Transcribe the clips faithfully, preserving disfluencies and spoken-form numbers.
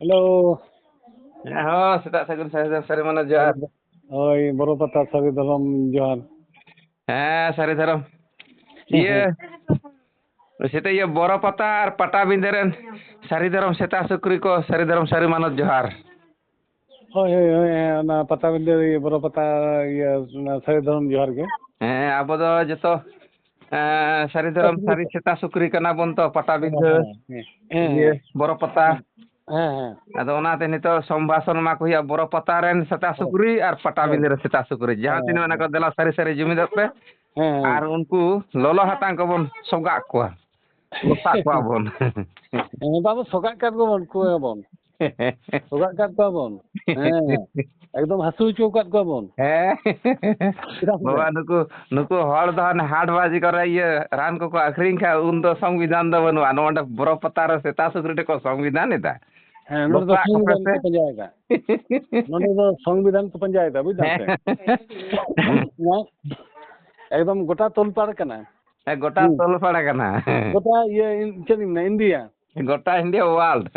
Hello. ᱦᱮᱸ, ᱦᱚᱸ, ᱥᱮᱛᱟᱜ ᱥᱟᱹᱜᱩᱱ ᱥᱟᱹᱨᱤ ᱫᱷᱚᱨᱚᱢ ᱥᱟᱹᱨᱤ ᱢᱟᱱᱚᱛ ᱡᱚᱦᱟᱨ᱾ ᱦᱳᱭ, ᱵᱚᱨᱚ ᱯᱟᱛᱟ ᱥᱟᱹᱨᱤ ᱫᱷᱚᱨᱚᱢ ᱡᱚᱦᱟᱨ᱾ ᱦᱮᱸ, ᱥᱟᱹᱨᱤ ᱫᱷᱚᱨᱚᱢ᱾ ᱦᱮᱸ, ᱤᱭᱟᱹ, ᱦᱮᱸ᱾ ᱥᱮᱛᱟ, ᱤᱭᱟᱹ, ᱵᱚᱨᱚ ᱯᱟᱛᱟ ᱟᱨ ᱯᱟᱴᱟᱵᱤᱸᱫᱟᱹ ᱨᱮᱱ ᱥᱟᱹᱨᱤ ᱫᱷᱚᱨᱚᱢ ᱥᱮᱛᱟ ᱥᱩᱠᱨᱤ ᱠᱚ, ᱥᱟᱹᱨᱤ ᱫᱷᱚᱨᱚᱢ ᱥᱟᱹᱨᱤ ᱢᱟᱱᱚᱛ ᱡᱚᱦᱟᱨ᱾ ᱦᱳᱭ, ᱦᱳᱭ, ᱦᱳᱭ, ᱦᱮᱸ, ᱚᱱᱟ ᱯᱟᱴᱟᱵᱤᱸᱫᱟᱹ, ᱤᱭᱟᱹ, ᱵᱚᱨᱚ ᱯᱟᱛᱟ, ᱤᱭᱟᱹ, ᱚᱱᱟ ᱥᱟᱹᱨᱤ ᱫᱷᱚᱨᱚᱢ ᱡᱚᱦᱟᱨ ᱜᱮ᱾ ᱦᱮᱸ, ᱟᱵᱚ ᱫᱚ ᱡᱚᱛᱚ, ᱮᱸ, ᱥᱟᱹᱨᱤ ᱫᱷᱚᱨᱚᱢ ᱥᱟᱹᱨᱤ ᱥᱮᱛᱟ ᱥᱩᱠᱨᱤ ᱠᱟᱱᱟ ᱵᱚᱱ ᱛᱚ, ᱯᱟᱴᱟᱵᱤᱸᱫᱷᱟᱹ, ᱦᱮᱸ, ᱦᱮᱸ, ᱦᱮᱸ, ᱤᱭᱟᱹ, ᱦᱮᱸ᱾ ᱵᱚᱨᱚ ᱯᱟᱛᱟ᱾ ᱦᱮᱸ, ᱦᱮᱸ, ᱦᱮᱸ᱾ ᱟᱫᱚ ᱚᱱᱟᱛᱮ ᱱᱤᱛᱚᱜ ᱥᱚᱢᱵᱷᱟᱥᱚᱱ ᱮᱢᱟ ᱠᱚ ᱦᱩᱭᱩᱜᱼᱟ, ᱵᱚᱨᱚ ᱯᱟᱛᱟ ᱨᱮᱱ ᱥᱮᱛᱟ ᱦᱮᱸ, ᱥᱩᱠᱨᱤ ᱟᱨ ᱯᱟᱴᱟᱵᱤᱸᱫᱷᱟᱹ ᱦᱮᱸ, ᱨᱮᱱ ᱥᱮᱛᱟ ᱥᱩᱠᱨᱤ᱾ ᱡᱟᱦᱟᱸ ᱦᱮᱸ, ᱛᱤᱱᱟᱹᱜ ᱢᱮᱱᱟᱜ ᱦᱮᱸ᱾ ᱠᱚᱣᱟ, ᱫᱮᱞᱟ ᱥᱟᱹᱨᱤ ᱥᱟᱹᱨᱤ ᱡᱩᱢᱤᱫᱚᱜ ᱯᱮ᱾ ᱦᱮᱸ, ᱦᱮᱸ᱾ ᱟᱨ ᱩᱱᱠᱩ ᱞᱚᱞᱚ ᱦᱟᱛᱟᱝ ᱠᱚᱵᱚᱱ ᱥᱚᱜᱟᱜ ᱠᱚᱣᱟ, ᱞᱚᱥᱟᱜ ᱠᱚᱣᱟ ᱵᱚᱱ᱾ ᱦᱮᱸ, ᱵᱟᱵᱚ ᱥᱚᱜᱟᱜ ᱠᱟᱫ ᱠᱚᱣᱟ ᱵᱚᱱ, ᱩᱱᱠᱩ ᱦᱚᱸ ᱵᱚᱱ᱾ ᱥᱚᱜᱟᱜ ᱠᱟᱫ ᱠᱚᱣᱟ ᱵᱚᱱ᱾ ᱦᱮᱸ, ᱮᱠᱫᱚᱢ ᱦᱟᱹᱥᱩ ᱦᱚᱪᱚ ᱠᱟᱫ ᱠᱚᱣᱟ ᱵᱚᱱ᱾ ᱦᱮᱸ᱾ ᱪᱮᱫᱟᱜ ᱥᱮ? ᱵᱟᱵᱟ, ᱱᱩᱠᱩ, ᱱᱩᱠᱩ ᱦᱚᱲ ᱫᱚ ᱦᱟᱱᱮ ᱦᱟᱴ ᱵᱟᱡᱮ ᱠᱚᱨᱮ ᱤᱭᱟᱹ ᱨᱟᱱ ᱠᱚᱠᱚ ᱟᱹᱠᱷᱨᱤᱧ ᱠᱷᱟᱡ, ᱩᱱ ᱫᱚ ᱥᱚᱝᱵᱤᱫᱷᱟᱱ ᱫᱚ ᱵᱟᱹᱱᱩᱜᱼᱟ᱾ ᱱᱚᱰᱮ ᱵᱚᱨᱚ ᱯᱟᱛᱟ ᱨᱮ ᱥᱮᱛᱟ ᱥᱩᱠᱨᱤ ᱴᱷᱮᱡ ᱠᱚ ᱥᱚᱝᱵᱤᱫᱷᱟᱱ ᱮᱫᱟ᱾ ᱦᱮᱸ, ᱱᱚᱰᱮ ᱫᱚ ᱞᱚᱥᱟᱜ ᱠᱚᱯᱮ ᱥᱚᱝᱵᱤᱫᱷᱟᱱ ᱥᱮ᱾ ᱠᱚ ᱯᱟᱸᱡᱟᱭᱮᱫᱟ᱾ ᱱᱚᱰᱮ ᱫᱚ ᱥᱚᱝᱵᱤᱫᱷᱟᱱ ᱠᱚ ᱯᱟᱸᱡᱟᱭᱮᱫᱟ, ᱵᱩᱡᱽ ᱫᱟᱢ ᱥᱮ? ᱦᱮᱸ᱾ ᱱᱚᱣᱟ ᱮᱠᱫᱚᱢ ᱜᱚᱴᱟ ᱛᱚᱞᱯᱟᱲ ᱠᱟᱱᱟ᱾ ᱦᱮᱸ, ᱜᱚᱴᱟ ᱦᱩᱸ᱾ ᱛᱚᱞᱯᱟᱲ ᱠᱟᱱᱟ᱾ ᱜᱚᱴᱟ ᱤᱭᱟᱹ, ᱤᱱ-, ᱪᱮᱫ ᱤᱧ ᱢᱮᱱᱟ, ᱤᱱᱰᱤᱭᱟ᱾ ᱜᱚᱴᱟ ᱤᱱᱰᱤᱭᱟ, ᱣᱟᱨᱞᱰ᱾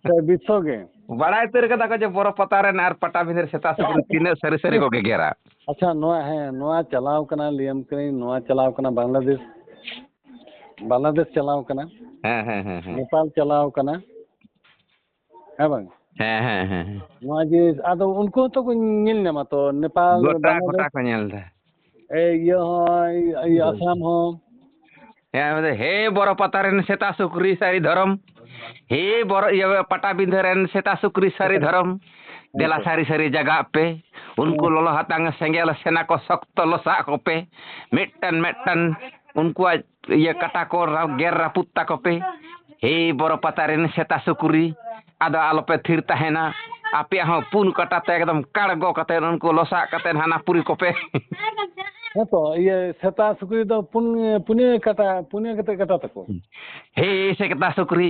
ᱥᱮ ᱵᱤᱥᱥᱚ ᱜᱮ᱾ ᱵᱟᱲᱟᱭ ᱩᱛᱟᱹᱨ ᱠᱟᱫᱟ ᱠᱚ ᱡᱮ ᱵᱚᱨᱚ ᱯᱟᱛᱟ ᱨᱮᱱ ᱟᱨ ᱯᱟᱴᱟᱵᱤᱸᱫᱷᱟᱹ ᱨᱮ ᱥᱮᱛᱟ ᱥᱩᱠᱨᱤ ᱛᱤᱱᱟᱹᱜ ᱥᱟᱹᱨᱤ ᱥᱟᱹᱨᱤ ᱠᱚ ᱜᱮᱜᱮᱨᱟ᱾ ᱟᱪᱪᱷᱟ, ᱱᱚᱣᱟ, ᱦᱮᱸ, ᱱᱚᱣᱟ ᱪᱟᱞᱟᱣ ᱠᱟᱱᱟ, ᱞᱟᱹᱭᱟᱢ ᱠᱟᱹᱱᱟᱹᱧ, ᱱᱚᱣᱟ ᱪᱟᱞᱟᱣ ᱠᱟᱱᱟ ᱵᱟᱝᱞᱟᱫᱮᱥ, ᱵᱟᱝᱞᱟᱫᱮᱥ ᱪᱟᱞᱟᱣ ᱠᱟᱱᱟ, ᱦᱮᱸ, ᱦᱮᱸ, ᱦᱮᱸ, ᱦᱮᱸ᱾ ᱱᱮᱯᱟᱞ ᱪᱟᱞᱟᱣ ᱠᱟᱱᱟ, ᱦᱮᱸ ᱵᱟᱝ? ᱦᱮᱸ, ᱦᱮᱸ, ᱦᱮᱸ, ᱦᱮᱸ᱾ ᱱᱚᱣᱟ ᱡᱤᱱᱤᱥ, ᱟᱫᱚ ᱩᱱᱠᱩ ᱦᱚᱸᱛᱚ ᱠᱚ ᱧᱮᱞ ᱧᱟᱢᱟ ᱛᱚ, ᱱᱮᱯᱟᱞ, ᱜᱚᱴᱟ, ᱵᱟᱝᱞᱟᱫᱮᱥ, ᱜᱚᱴᱟ ᱠᱚ ᱧᱮᱞ ᱮᱫᱟ᱾ ᱮᱭ ᱤᱭᱟᱹ ᱦᱚᱸ, ᱤᱭᱟᱹ ᱟᱥᱟᱢ ᱦᱚᱸ᱾ ᱦᱮᱸ, ᱦᱮᱸ, ᱦᱮ ᱵᱚᱨᱚ ᱯᱟᱛᱟ ᱨᱮᱱ ᱥᱮᱛᱟ ᱥᱩᱠᱨᱤ ᱥᱟᱹᱨᱤ ᱫᱷᱚᱨᱚᱢ, ᱦᱮ ᱵᱚᱨᱚ, ᱤᱭᱟᱹ, ᱯᱟᱴᱟᱵᱤᱸᱫᱷᱟᱹ ᱨᱮᱱ ᱥᱮᱛᱟ ᱥᱩᱠᱨᱤ ᱥᱟᱹᱨᱤ ᱦᱮᱸ᱾ ᱫᱷᱚᱨᱚᱢ, ᱦᱮᱸ ᱫᱮᱞᱟ ᱛᱚ᱾ ᱥᱟᱹᱨᱤ ᱥᱟᱹᱨᱤ ᱡᱟᱜᱟᱜ ᱯᱮ, ᱩᱱᱠᱩ ᱦᱮᱸ᱾ ᱞᱚᱞᱚ ᱦᱟᱛᱟᱝ ᱥᱮᱸᱜᱮᱞ ᱥᱮᱱᱟ ᱠᱚ ᱥᱚᱠᱛᱚ ᱞᱚᱥᱟᱜ ᱠᱚᱯᱮ, ᱢᱤᱫᱴᱟᱝ ᱢᱤᱫᱴᱟᱝ ᱩᱱᱠᱩᱣᱟᱜ ᱤᱭᱟᱹ ᱠᱟᱴᱟ ᱠᱚ ᱨᱟ-, ᱜᱮᱨ ᱨᱟᱹᱯᱩᱫ ᱛᱟᱠᱚ ᱯᱮ᱾ ᱦᱮ ᱵᱚᱨᱚ ᱯᱟᱛᱟ ᱨᱮᱱ ᱥᱮᱛᱟ ᱥᱩᱠᱨᱤ, ᱟᱫᱚ ᱟᱞᱚᱯᱮ ᱛᱷᱤᱨ ᱛᱟᱦᱮᱱᱟ᱾ ᱟᱯᱮᱭᱟᱜ ᱦᱚᱸ ᱯᱩᱱ ᱠᱟᱴᱟ ᱛᱮ ᱮᱠᱫᱚᱢ ᱠᱟᱲᱜᱚ ᱠᱟᱛᱮ ᱩᱱᱠᱩ ᱞᱚᱥᱟᱜ ᱠᱟᱛᱮ ᱦᱟᱱᱟ ᱯᱩᱨᱤ ᱠᱚᱯᱮ᱾ ᱦᱮᱸ ᱛᱚ, ᱤᱭᱟᱹ ᱥᱮᱛᱟ ᱥᱩᱠᱨᱤ ᱫᱚ ᱯᱩᱱ, ᱯᱩᱱᱭᱟᱹ ᱠᱟᱴᱟ, ᱯᱩᱱᱭᱟᱹ ᱠᱟᱛᱮ ᱠᱟᱴᱟ ᱛᱟᱠᱚ᱾ ᱦᱮ ᱥᱮᱛᱟ ᱥᱩᱠᱨᱤ,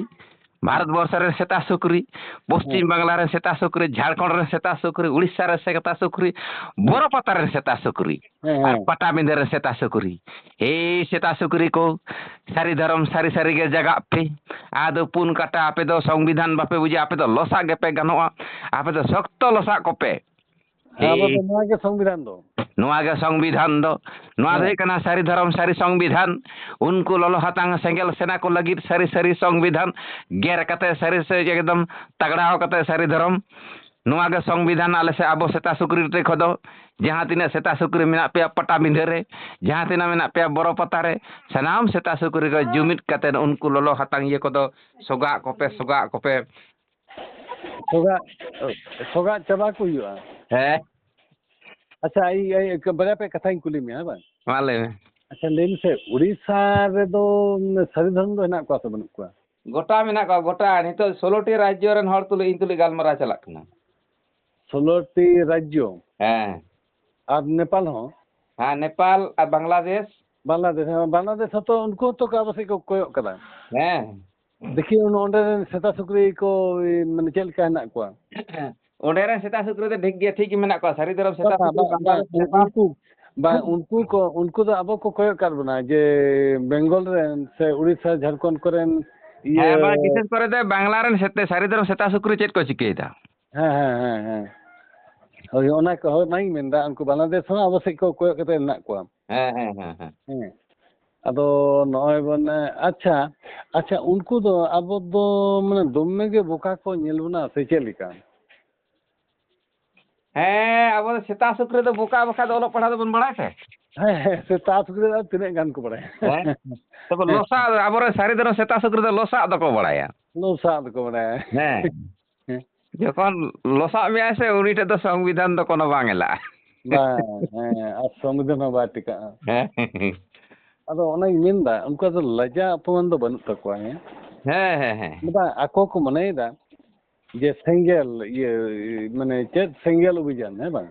ᱵᱷᱟᱨᱚᱛ ᱵᱚᱨᱥᱚ ᱨᱮᱱ ᱥᱮᱛᱟ ᱥᱩᱠᱨᱤ, ᱯᱚᱥᱪᱤᱢ ᱵᱟᱝᱞᱟ ᱨᱮᱱ ᱥᱮᱛᱟ ᱥᱩᱠᱨᱤ, ᱡᱷᱟᱲᱠᱷᱚᱸᱰ ᱨᱮᱱ ᱥᱮᱛᱟ ᱥᱩᱠᱨᱤ, ᱩᱲᱤᱥᱥᱟ ᱨᱮᱱ ᱥᱮᱛᱟ ᱥᱩᱠᱨᱤ, ᱵᱚᱨᱚ ᱯᱟᱛᱟ ᱨᱮᱱ ᱥᱮᱛᱟ ᱥᱩᱠᱨᱤ, ᱦᱮᱸ, ᱟᱨ ᱦᱮᱸ᱾ ᱯᱟᱴᱟᱵᱤᱸᱫᱷᱟᱹ ᱨᱮᱱ ᱥᱮᱛᱟ ᱥᱩᱠᱨᱤ᱾ ᱮᱭ ᱥᱮᱛᱟ ᱥᱩᱠᱨᱤ ᱠᱚ, ᱥᱟᱹᱨᱤ ᱫᱷᱚᱨᱚᱢ ᱥᱟᱹᱨᱤ ᱥᱟᱹᱨᱤ ᱜᱮ ᱡᱟᱜᱟᱜ ᱯᱮ᱾ ᱟᱫᱚ ᱯᱩᱱ ᱠᱟᱴᱟ ᱟᱯᱮ ᱫᱚ ᱥᱚᱝᱵᱤᱫᱷᱟᱱ ᱵᱟᱯᱮ ᱵᱩᱡᱟ, ᱟᱯᱮ ᱫᱚ ᱞᱚᱥᱟᱜ ᱜᱮᱯᱮ ᱜᱟᱱᱚᱜᱼᱟ, ᱟᱯᱮ ᱫᱚ ᱥᱚᱠᱛᱚ ᱞᱚᱥᱟᱜ ᱠᱚᱯᱮ᱾ ᱟᱵᱚ ᱫᱚ ᱮᱭ ᱱᱚᱣᱟ ᱜᱮ ᱥᱚᱝᱵᱤᱫᱷᱟᱱ ᱫᱚ᱾ ᱱᱚᱣᱟ ᱜᱮ ᱥᱚᱝᱵᱤᱫᱷᱟᱱ ᱫᱚ᱾ ᱱᱚᱣᱟ ᱫᱚ ᱦᱮᱸ᱾ ᱦᱩᱭᱩᱜ ᱠᱟᱱᱟ ᱥᱟᱹᱨᱤ ᱫᱷᱚᱨᱚᱢ ᱥᱟᱹᱨᱤ ᱥᱚᱝᱵᱤᱫᱷᱟᱱ᱾ ᱩᱱᱠᱩ ᱞᱚᱞᱚ ᱦᱟᱛᱟᱝ ᱥᱮᱸᱜᱮᱞ ᱥᱮᱱᱟ ᱠᱚ ᱞᱟᱹᱜᱤᱫ ᱥᱟᱹᱨᱤ ᱥᱟᱹᱨᱤ ᱥᱚᱝᱵᱤᱫᱷᱟᱱ᱾ ᱜᱮᱨ ᱠᱟᱛᱮ ᱥᱟᱹᱨᱤ ᱥᱟᱹᱨᱤ ᱮᱠᱫᱚᱢ ᱛᱟᱜᱲᱟᱣ ᱠᱟᱛᱮ ᱥᱟᱹᱨᱤ ᱫᱷᱚᱨᱚᱢ᱾ ᱱᱚᱣᱟ ᱜᱮ ᱥᱚᱝᱵᱤᱫᱷᱟᱱ ᱟᱞᱮ ᱥᱮ ᱟᱵᱚ ᱥᱮᱛᱟ ᱥᱩᱠᱨᱤ ᱨᱮ ᱠᱷᱚᱫᱚ᱾ ᱡᱟᱦᱟᱸ ᱛᱤᱱᱟᱹᱜ ᱥᱮᱛᱟ ᱥᱩᱠᱨᱤ ᱢᱮᱱᱟᱜ ᱯᱮᱭᱟ ᱯᱟᱴᱟᱵᱤᱸᱫᱷᱟᱹ ᱨᱮ, ᱡᱟᱦᱟᱸ ᱛᱤᱱᱟᱹᱜ ᱢᱮᱱᱟᱜ ᱯᱮᱭᱟ ᱵᱚᱨᱚ ᱯᱟᱛᱟ ᱨᱮ, ᱥᱟᱱᱟᱢ ᱥᱮᱛᱟ ᱥᱩᱠᱨᱤ ᱠᱚ ᱡᱩᱢᱤᱫ ᱠᱟᱛᱮ ᱩᱱᱠᱩ ᱞᱚᱞᱚ ᱦᱟᱛᱟᱝ ᱤᱭᱟᱹ ᱠᱚᱫᱚ ᱥᱚᱜᱟᱜ ᱠᱚᱯᱮ, ᱥᱚᱜᱟᱜ ᱠᱚᱯᱮ᱾ ᱥᱚᱜᱟᱜ, ᱥᱚᱜᱟᱜ ᱪᱟᱵᱟ ᱠᱚ ᱦᱩᱭᱩᱜᱼᱟ᱾ ᱦᱮᱸ᱾ ᱟᱪᱪᱷᱟ, ᱤᱧ, ᱤᱧ ᱵᱟᱨᱭᱟ ᱯᱮ ᱠᱟᱛᱷᱟᱧ ᱠᱩᱞᱤ ᱢᱮᱭᱟ, ᱦᱮᱸ ᱵᱟᱝ? ᱢᱟ ᱞᱟᱹᱭ ᱢᱮ᱾ ᱟᱪᱪᱷᱟ, ᱞᱟᱹᱭ ᱢᱮᱥᱮ, ᱩᱲᱤᱥᱥᱟ ᱨᱮᱫᱚ ᱥᱟᱹᱨᱤ ᱫᱷᱚᱨᱚᱢ ᱫᱚ ᱦᱮᱱᱟᱜ ᱠᱚᱣᱟ ᱥᱮ ᱵᱟᱹᱱᱩᱜ ᱠᱚᱣᱟ? ᱜᱚᱴᱟ ᱢᱮᱱᱟᱜ ᱠᱚᱣᱟ, ᱜᱚᱴᱟ᱾ ᱱᱤᱛᱚᱜ ᱥᱳᱞᱳ ᱴᱤ ᱨᱟᱡᱽᱡᱚ ᱨᱮᱱ ᱦᱚᱲ ᱛᱩᱞᱩᱡ ᱤᱧ ᱛᱩᱞᱩᱡ ᱜᱟᱞᱢᱟᱨᱟᱣ ᱪᱟᱞᱟᱜ ᱠᱟᱱᱟ᱾ ᱥᱳᱞᱳ ᱴᱤ ᱨᱟᱡᱽᱡᱚ? ᱦᱮᱸ᱾ ᱟᱨ ᱱᱮᱯᱟᱞ ᱦᱚᱸ? ᱦᱮᱸ, ᱱᱮᱯᱟᱞ ᱟᱨ ᱵᱟᱝᱞᱟᱫᱮᱥ᱾ ᱵᱟᱝᱞᱟᱫᱮᱥ, ᱦᱮᱸ, ᱵᱟᱝᱞᱟᱫᱮᱥ ᱦᱚᱸᱛᱚ, ᱩᱱᱠᱩ ᱦᱚᱸᱛᱚ ᱟᱵᱚ ᱥᱮᱫ ᱠᱚ ᱠᱚᱭᱚᱜ ᱠᱟᱫᱟ᱾ ᱦᱮᱸ᱾ ᱫᱮᱠᱷᱤ, ᱚᱱ-, ᱚᱸᱰᱮ ᱨᱮᱱ ᱥᱮᱛᱟ ᱥᱩᱠᱨᱤ ᱠᱚ, ᱢᱟᱱᱮ, ᱪᱮᱫ ᱞᱮᱠᱟ ᱦᱮᱱᱟᱜ ᱠᱚᱣᱟ? ᱚᱸᱰᱮ ᱨᱮᱱ ᱥᱮᱛᱟ ᱥᱩᱠᱨᱤ ᱫᱚ ᱴᱷᱤᱠ ᱜᱮ, ᱴᱷᱤᱠ ᱜᱮ ᱢᱮᱱᱟᱜ ᱠᱚᱣᱟ᱾ ᱥᱟᱹᱨᱤ ᱫᱷᱚᱨᱚᱢ ᱥᱮᱛᱟ ᱵᱟᱝ, ᱥᱩᱠᱨᱤ ᱵᱟᱝ, ᱵᱟᱝᱞᱟᱫᱮᱥ, ᱵᱟᱝ, ᱱᱮᱯᱟᱞ᱾ ᱩᱱᱠᱩ, ᱵᱟᱝ, ᱩᱱᱠᱩ ᱠᱚ, ᱩᱱᱠᱩ ᱫᱚ ᱟᱵᱚ ᱠᱚ ᱠᱚᱭᱚᱜ ᱠᱟᱫ ᱵᱚᱱᱟ ᱡᱮ ᱵᱮᱝᱜᱚᱞ ᱨᱮᱱ ᱥᱮ ᱩᱲᱤᱥᱥᱟ, ᱡᱷᱟᱲᱠᱷᱚᱸᱰ ᱠᱚᱨᱮᱱ ᱤᱭᱟᱹ ᱦᱮᱸ, ᱵᱟᱝ, ᱵᱤᱥᱮᱥ ᱠᱚᱨᱮ ᱫᱚ ᱵᱟᱝᱞᱟ ᱨᱮᱱ ᱥᱮᱛᱟ, ᱥᱟᱹᱨᱤ ᱫᱷᱚᱨᱚᱢ ᱥᱮᱛᱟ ᱥᱩᱠᱨᱤ ᱪᱮᱫ ᱠᱚ ᱪᱤᱠᱟᱹᱭᱮᱫᱟ? ᱦᱮᱸ, ᱦᱮᱸ, ᱦᱮᱸ, ᱦᱮᱸ᱾ ᱦᱳᱭ, ᱚᱱᱟ ᱠᱚ, ᱦᱳᱭ, ᱚᱱᱟᱧ ᱢᱮᱱᱫᱟ, ᱩᱱᱠᱩ ᱵᱟᱝᱞᱟᱫᱮᱥ ᱦᱚᱸ ᱟᱵᱚ ᱥᱮᱫ ᱠᱚ ᱠᱚᱭᱚᱜ ᱠᱟᱛᱮ ᱢᱮᱱᱟᱜ ᱠᱚᱣᱟ᱾ ᱦᱮᱸ, ᱦᱮᱸ, ᱦᱮᱸ, ᱦᱮᱸ᱾ ᱦᱮᱸ᱾ ᱟᱫᱚ ᱱᱚᱜᱼᱚᱭ ᱵᱚᱱ, ᱟᱪᱪᱷᱟ, ᱟᱪᱪᱷᱟ, ᱩᱱᱠᱩ ᱫᱚ ᱟᱵᱚ ᱫᱚ ᱢᱟᱱᱮ ᱫᱚᱢᱮ ᱜᱮ ᱵᱚᱠᱟ ᱠᱚ ᱧᱮᱞ ᱵᱚᱱᱟ ᱥᱮ ᱪᱮᱫ ᱞᱮᱠᱟ? ᱦᱮᱸ, ᱟᱵᱚ ᱫᱚ ᱥᱮᱛᱟ ᱥᱩᱠᱨᱤ ᱫᱚ ᱵᱚᱠᱟ ᱵᱟᱠᱷᱟᱡ ᱫᱚ ᱚᱞᱚᱜ ᱯᱟᱲᱦᱟᱣ ᱫᱚᱵᱚᱱ ᱵᱟᱲᱟᱭ ᱛᱮ? ᱦᱮᱸ, ᱦᱮᱸ, ᱥᱮᱛᱟ ᱥᱩᱠᱨᱤ ᱫᱚ ᱛᱤᱱᱟᱹᱜ ᱜᱟᱱ ᱠᱚ ᱵᱟᱲᱟᱭᱟ? ᱦᱮᱸ? ᱛᱚᱵᱮ ᱦᱮᱸ᱾ ᱞᱚᱥᱟᱜ, ᱟᱵᱚᱨᱮᱱ ᱥᱟᱹᱨᱤ ᱫᱷᱚᱨᱚᱢ ᱥᱮᱛᱟ ᱥᱩᱠᱨᱤ ᱫᱚ ᱞᱚᱥᱟᱜ ᱫᱚᱠᱚ ᱵᱟᱲᱟᱭᱟ᱾ ᱞᱚᱥᱟᱜ ᱫᱚᱠᱚ ᱵᱟᱲᱟᱭᱟ᱾ ᱦᱮᱸ᱾ ᱦᱮᱸ᱾ ᱡᱚᱠᱷᱚᱱ ᱞᱚᱥᱟᱜ ᱢᱮᱭᱟᱭ ᱥᱮ, ᱩᱱᱤ ᱴᱷᱮᱡ ᱫᱚ ᱥᱚᱝᱵᱤᱫᱷᱟᱱ ᱫᱚ ᱠᱳᱱᱳ ᱵᱟᱝ ᱮᱞᱟᱜᱼᱟ᱾ ᱵᱟᱝ, ᱦᱮᱸ, ᱟᱨ ᱥᱚᱝᱵᱤᱫᱷᱟᱱ ᱦᱚᱸ ᱵᱟᱭ ᱴᱤᱠᱟᱜᱼᱟ᱾ ᱦᱮᱸ᱾ ᱟᱫᱚ ᱚᱱᱟᱧ ᱢᱮᱱᱫᱟ, ᱩᱱᱠᱩᱣᱟᱜ ᱫᱚ ᱞᱟᱡᱟ ᱚᱯᱚᱢᱟᱱ ᱫᱚ ᱵᱟᱹᱱᱩᱜ ᱛᱟᱠᱚᱣᱟ, ᱦᱮᱸ? ᱦᱮᱸ, ᱦᱮᱸ, ᱦᱮᱸ᱾ ᱵᱟᱝ, ᱟᱠᱚ ᱠᱚ ᱢᱚᱱᱮᱭᱮᱫᱟ ᱡᱮ ᱥᱮᱸᱜᱮᱞ, ᱤᱭᱟᱹ, ᱢᱟᱱᱮ ᱪᱮᱫ ᱥᱮᱸᱜᱮᱞ ᱚᱵᱷᱤᱡᱟᱱ, ᱦᱮᱸ ᱵᱟᱝ?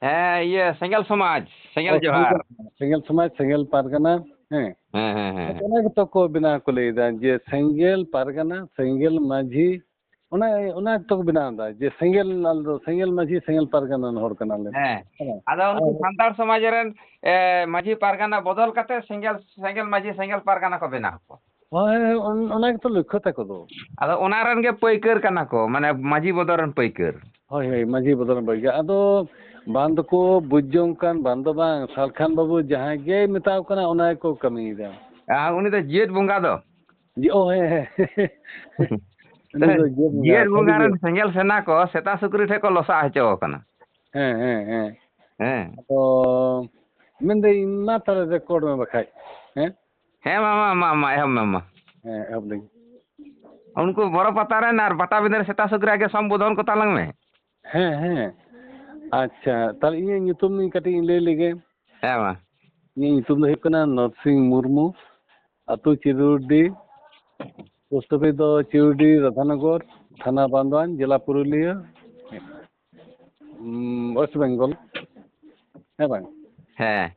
ᱦᱮᱸ, ᱤᱭᱟᱹ, ᱥᱮᱸᱜᱮᱞ ᱥᱚᱢᱟᱡᱽ, ᱥᱮᱸᱜᱮᱞ ᱚ, ᱡᱚᱦᱟᱨ᱾ ᱥᱮᱸᱜᱮᱞ, ᱥᱮᱸᱜᱮᱞ ᱥᱚᱢᱟᱡᱽ, ᱥᱮᱸᱜᱮᱞ ᱯᱟᱨᱜᱟᱱᱟ, ᱦᱮᱸ᱾ ᱦᱮᱸ, ᱦᱮᱸ, ᱦᱮᱸ, ᱦᱮᱸ᱾ ᱚᱱᱟ ᱜᱮᱛᱚ ᱠᱚ ᱵᱮᱱᱟᱣ ᱠᱚ ᱞᱟᱹᱭᱫᱟ ᱡᱮ ᱥᱮᱸᱜᱮᱞ ᱯᱟᱨᱜᱟᱱᱟ, ᱥᱮᱸᱜᱮᱞ ᱢᱟᱹᱡᱷᱤ, ᱚᱱᱟ, ᱚᱱᱟ ᱜᱮᱛᱚ ᱠᱚ ᱵᱮᱱᱟᱣ ᱮᱫᱟ ᱡᱮ ᱥᱮᱸᱜᱮᱞ, ᱟᱞᱮ ᱫᱚ ᱥᱮᱸᱜᱮᱞ ᱢᱟᱹᱡᱷᱤ, ᱥᱮᱸᱜᱮᱞ ᱯᱟᱨᱜᱟᱱᱟ ᱨᱮᱱ ᱦᱚᱲ ᱠᱟᱱᱟᱞᱮ᱾ ᱦᱮᱸ᱾ ᱦᱮᱸ᱾ ᱟᱫᱚ ᱩᱱᱠᱩ ᱟᱨ ᱥᱟᱱᱛᱟᱲ ᱥᱚᱢᱟᱡᱽ ᱨᱮᱱ, ᱮ, ᱢᱟᱹᱡᱷᱤ ᱯᱟᱨᱜᱟᱱᱟ ᱵᱚᱫᱚᱞ ᱠᱟᱛᱮ ᱥᱮᱸᱜᱮᱞ, ᱥᱮᱸᱜᱮᱞ ᱢᱟᱹᱡᱷᱤ, ᱥᱮᱸᱜᱮᱞ ᱯᱟᱨᱜᱟᱱᱟ ᱠᱚ ᱵᱮᱱᱟᱣ ᱠᱚᱣᱟ᱾ ᱦᱳᱭ, ᱦᱳᱭ, ᱚᱱ-, ᱚᱱᱟ ᱜᱮᱛᱚ ᱞᱚᱠᱠᱷᱚ ᱛᱟᱠᱚ ᱫᱚ᱾ ᱟᱫᱚ ᱚᱱᱟ ᱨᱮᱱ ᱜᱮ ᱯᱟᱹᱭᱠᱟᱹᱨ ᱠᱟᱱᱟ ᱠᱚ, ᱢᱟᱱᱮ ᱢᱟᱹᱡᱷᱤ ᱵᱚᱫᱚᱞ ᱨᱮᱱ ᱯᱟᱹᱭᱠᱟᱹᱨ᱾ ᱦᱳᱭ, ᱦᱳᱭ, ᱢᱟᱹᱡᱷᱤ ᱵᱚᱫᱚᱞ ᱨᱮᱱ ᱯᱟᱹᱭᱠᱟᱹᱨ᱾ ᱟᱫᱚ ᱵᱟᱝ ᱫᱚᱠᱚ ᱵᱩᱡᱽ ᱡᱚᱝ ᱠᱟᱱ, ᱵᱟᱝ ᱫᱚ ᱵᱟᱝ, ᱥᱟᱞᱠᱷᱟᱱ ᱵᱟᱹᱵᱩ ᱡᱟᱦᱟᱸᱭ ᱜᱮᱭ ᱢᱮᱛᱟᱣ ᱠᱟᱱᱟ, ᱚᱱᱟ ᱜᱮᱠᱚ ᱠᱟᱹᱢᱤᱭᱮᱫᱟ᱾ ᱟᱨ ᱩᱱᱤ ᱫᱚ ᱡᱤᱭᱟᱹᱛ ᱵᱚᱸᱜᱟ ᱫᱚ᱾ ᱡᱤ-, ᱚ, ᱦᱮᱸ, ᱦᱮᱸ᱾ ᱩᱱᱤ ᱫᱚ ᱡᱤᱭᱟᱹᱛ ᱵᱚᱸᱜᱟ, ᱡᱤᱭᱟᱹᱛ ᱵᱚᱸᱜᱟ ᱥᱟᱹᱨᱤ ᱜᱮ᱾ ᱨᱮᱱ ᱥᱮᱸᱜᱮᱞ ᱥᱮᱱᱟ ᱠᱚ ᱥᱮᱛᱟ ᱥᱩᱠᱨᱤ ᱴᱷᱮᱱ ᱠᱚ ᱞᱚᱥᱟ ᱦᱚᱪᱚ ᱟᱠᱟᱱᱟ᱾ ᱦᱮᱸ, ᱦᱮᱸ, ᱦᱮᱸ᱾ ᱦᱮᱸ᱾ ᱟᱫᱚ ᱢᱮᱱᱫᱟᱹᱧ, ᱢᱟ ᱛᱟᱦᱞᱮ record ᱢᱮ ᱵᱟᱠᱷᱟᱡ᱾ ᱦᱮᱸ? ᱦᱮᱸ, ᱢᱟ, ᱢᱟ, ᱢᱟ, ᱢᱟ, ᱮᱦᱚᱵ ᱢᱮ, ᱢᱟ᱾ ᱦᱮᱸ, ᱮᱦᱚᱵ ᱫᱟᱹᱧ᱾ ᱩᱱᱠᱩ ᱵᱚᱨᱚ ᱯᱟᱛᱟ ᱨᱮᱱ ᱟᱨ ᱵᱟᱴᱟ ᱵᱤᱸᱫᱷᱟᱹ ᱨᱮ ᱥᱮᱛᱟ ᱥᱩᱠᱨᱤ ᱟᱜᱮ ᱥᱚᱢᱵᱳᱫᱷᱚᱱ ᱠᱚ ᱛᱟᱞᱟᱝ ᱢᱮ᱾ ᱦᱮᱸ, ᱦᱮᱸ᱾ ᱟᱪᱪᱷᱟ, ᱛᱟᱦᱞᱮ ᱤᱧᱟᱹᱜ ᱧᱩᱛᱩᱢ ᱤᱧ ᱠᱟᱹᱴᱤᱡ ᱤᱧ ᱞᱟᱹᱭ ᱞᱮᱜᱮ᱾ ᱦᱮᱸ, ᱢᱟ᱾ ᱤᱧᱟᱹᱜ ᱧᱩᱛᱩᱢ ᱫᱚ ᱦᱩᱭᱩᱜ ᱠᱟᱱᱟ ᱱᱚᱨᱥᱤᱝ ᱢᱩᱨᱢᱩ, ᱟᱹᱛᱩ ᱪᱤᱨᱩᱰᱤ, post office ᱫᱚ ᱪᱤᱨᱩᱰᱤ ᱨᱟᱫᱷᱟᱱᱚᱜᱚᱨ, ᱛᱷᱟᱱᱟ ᱵᱟᱱᱫᱳᱣᱟᱱ, ᱡᱮᱞᱟ ᱯᱩᱨᱩᱞᱤᱭᱟᱹ, ᱩᱸ, West Bengal᱾ ᱦᱮᱸ ᱵᱟᱝ? ᱦᱮᱸ᱾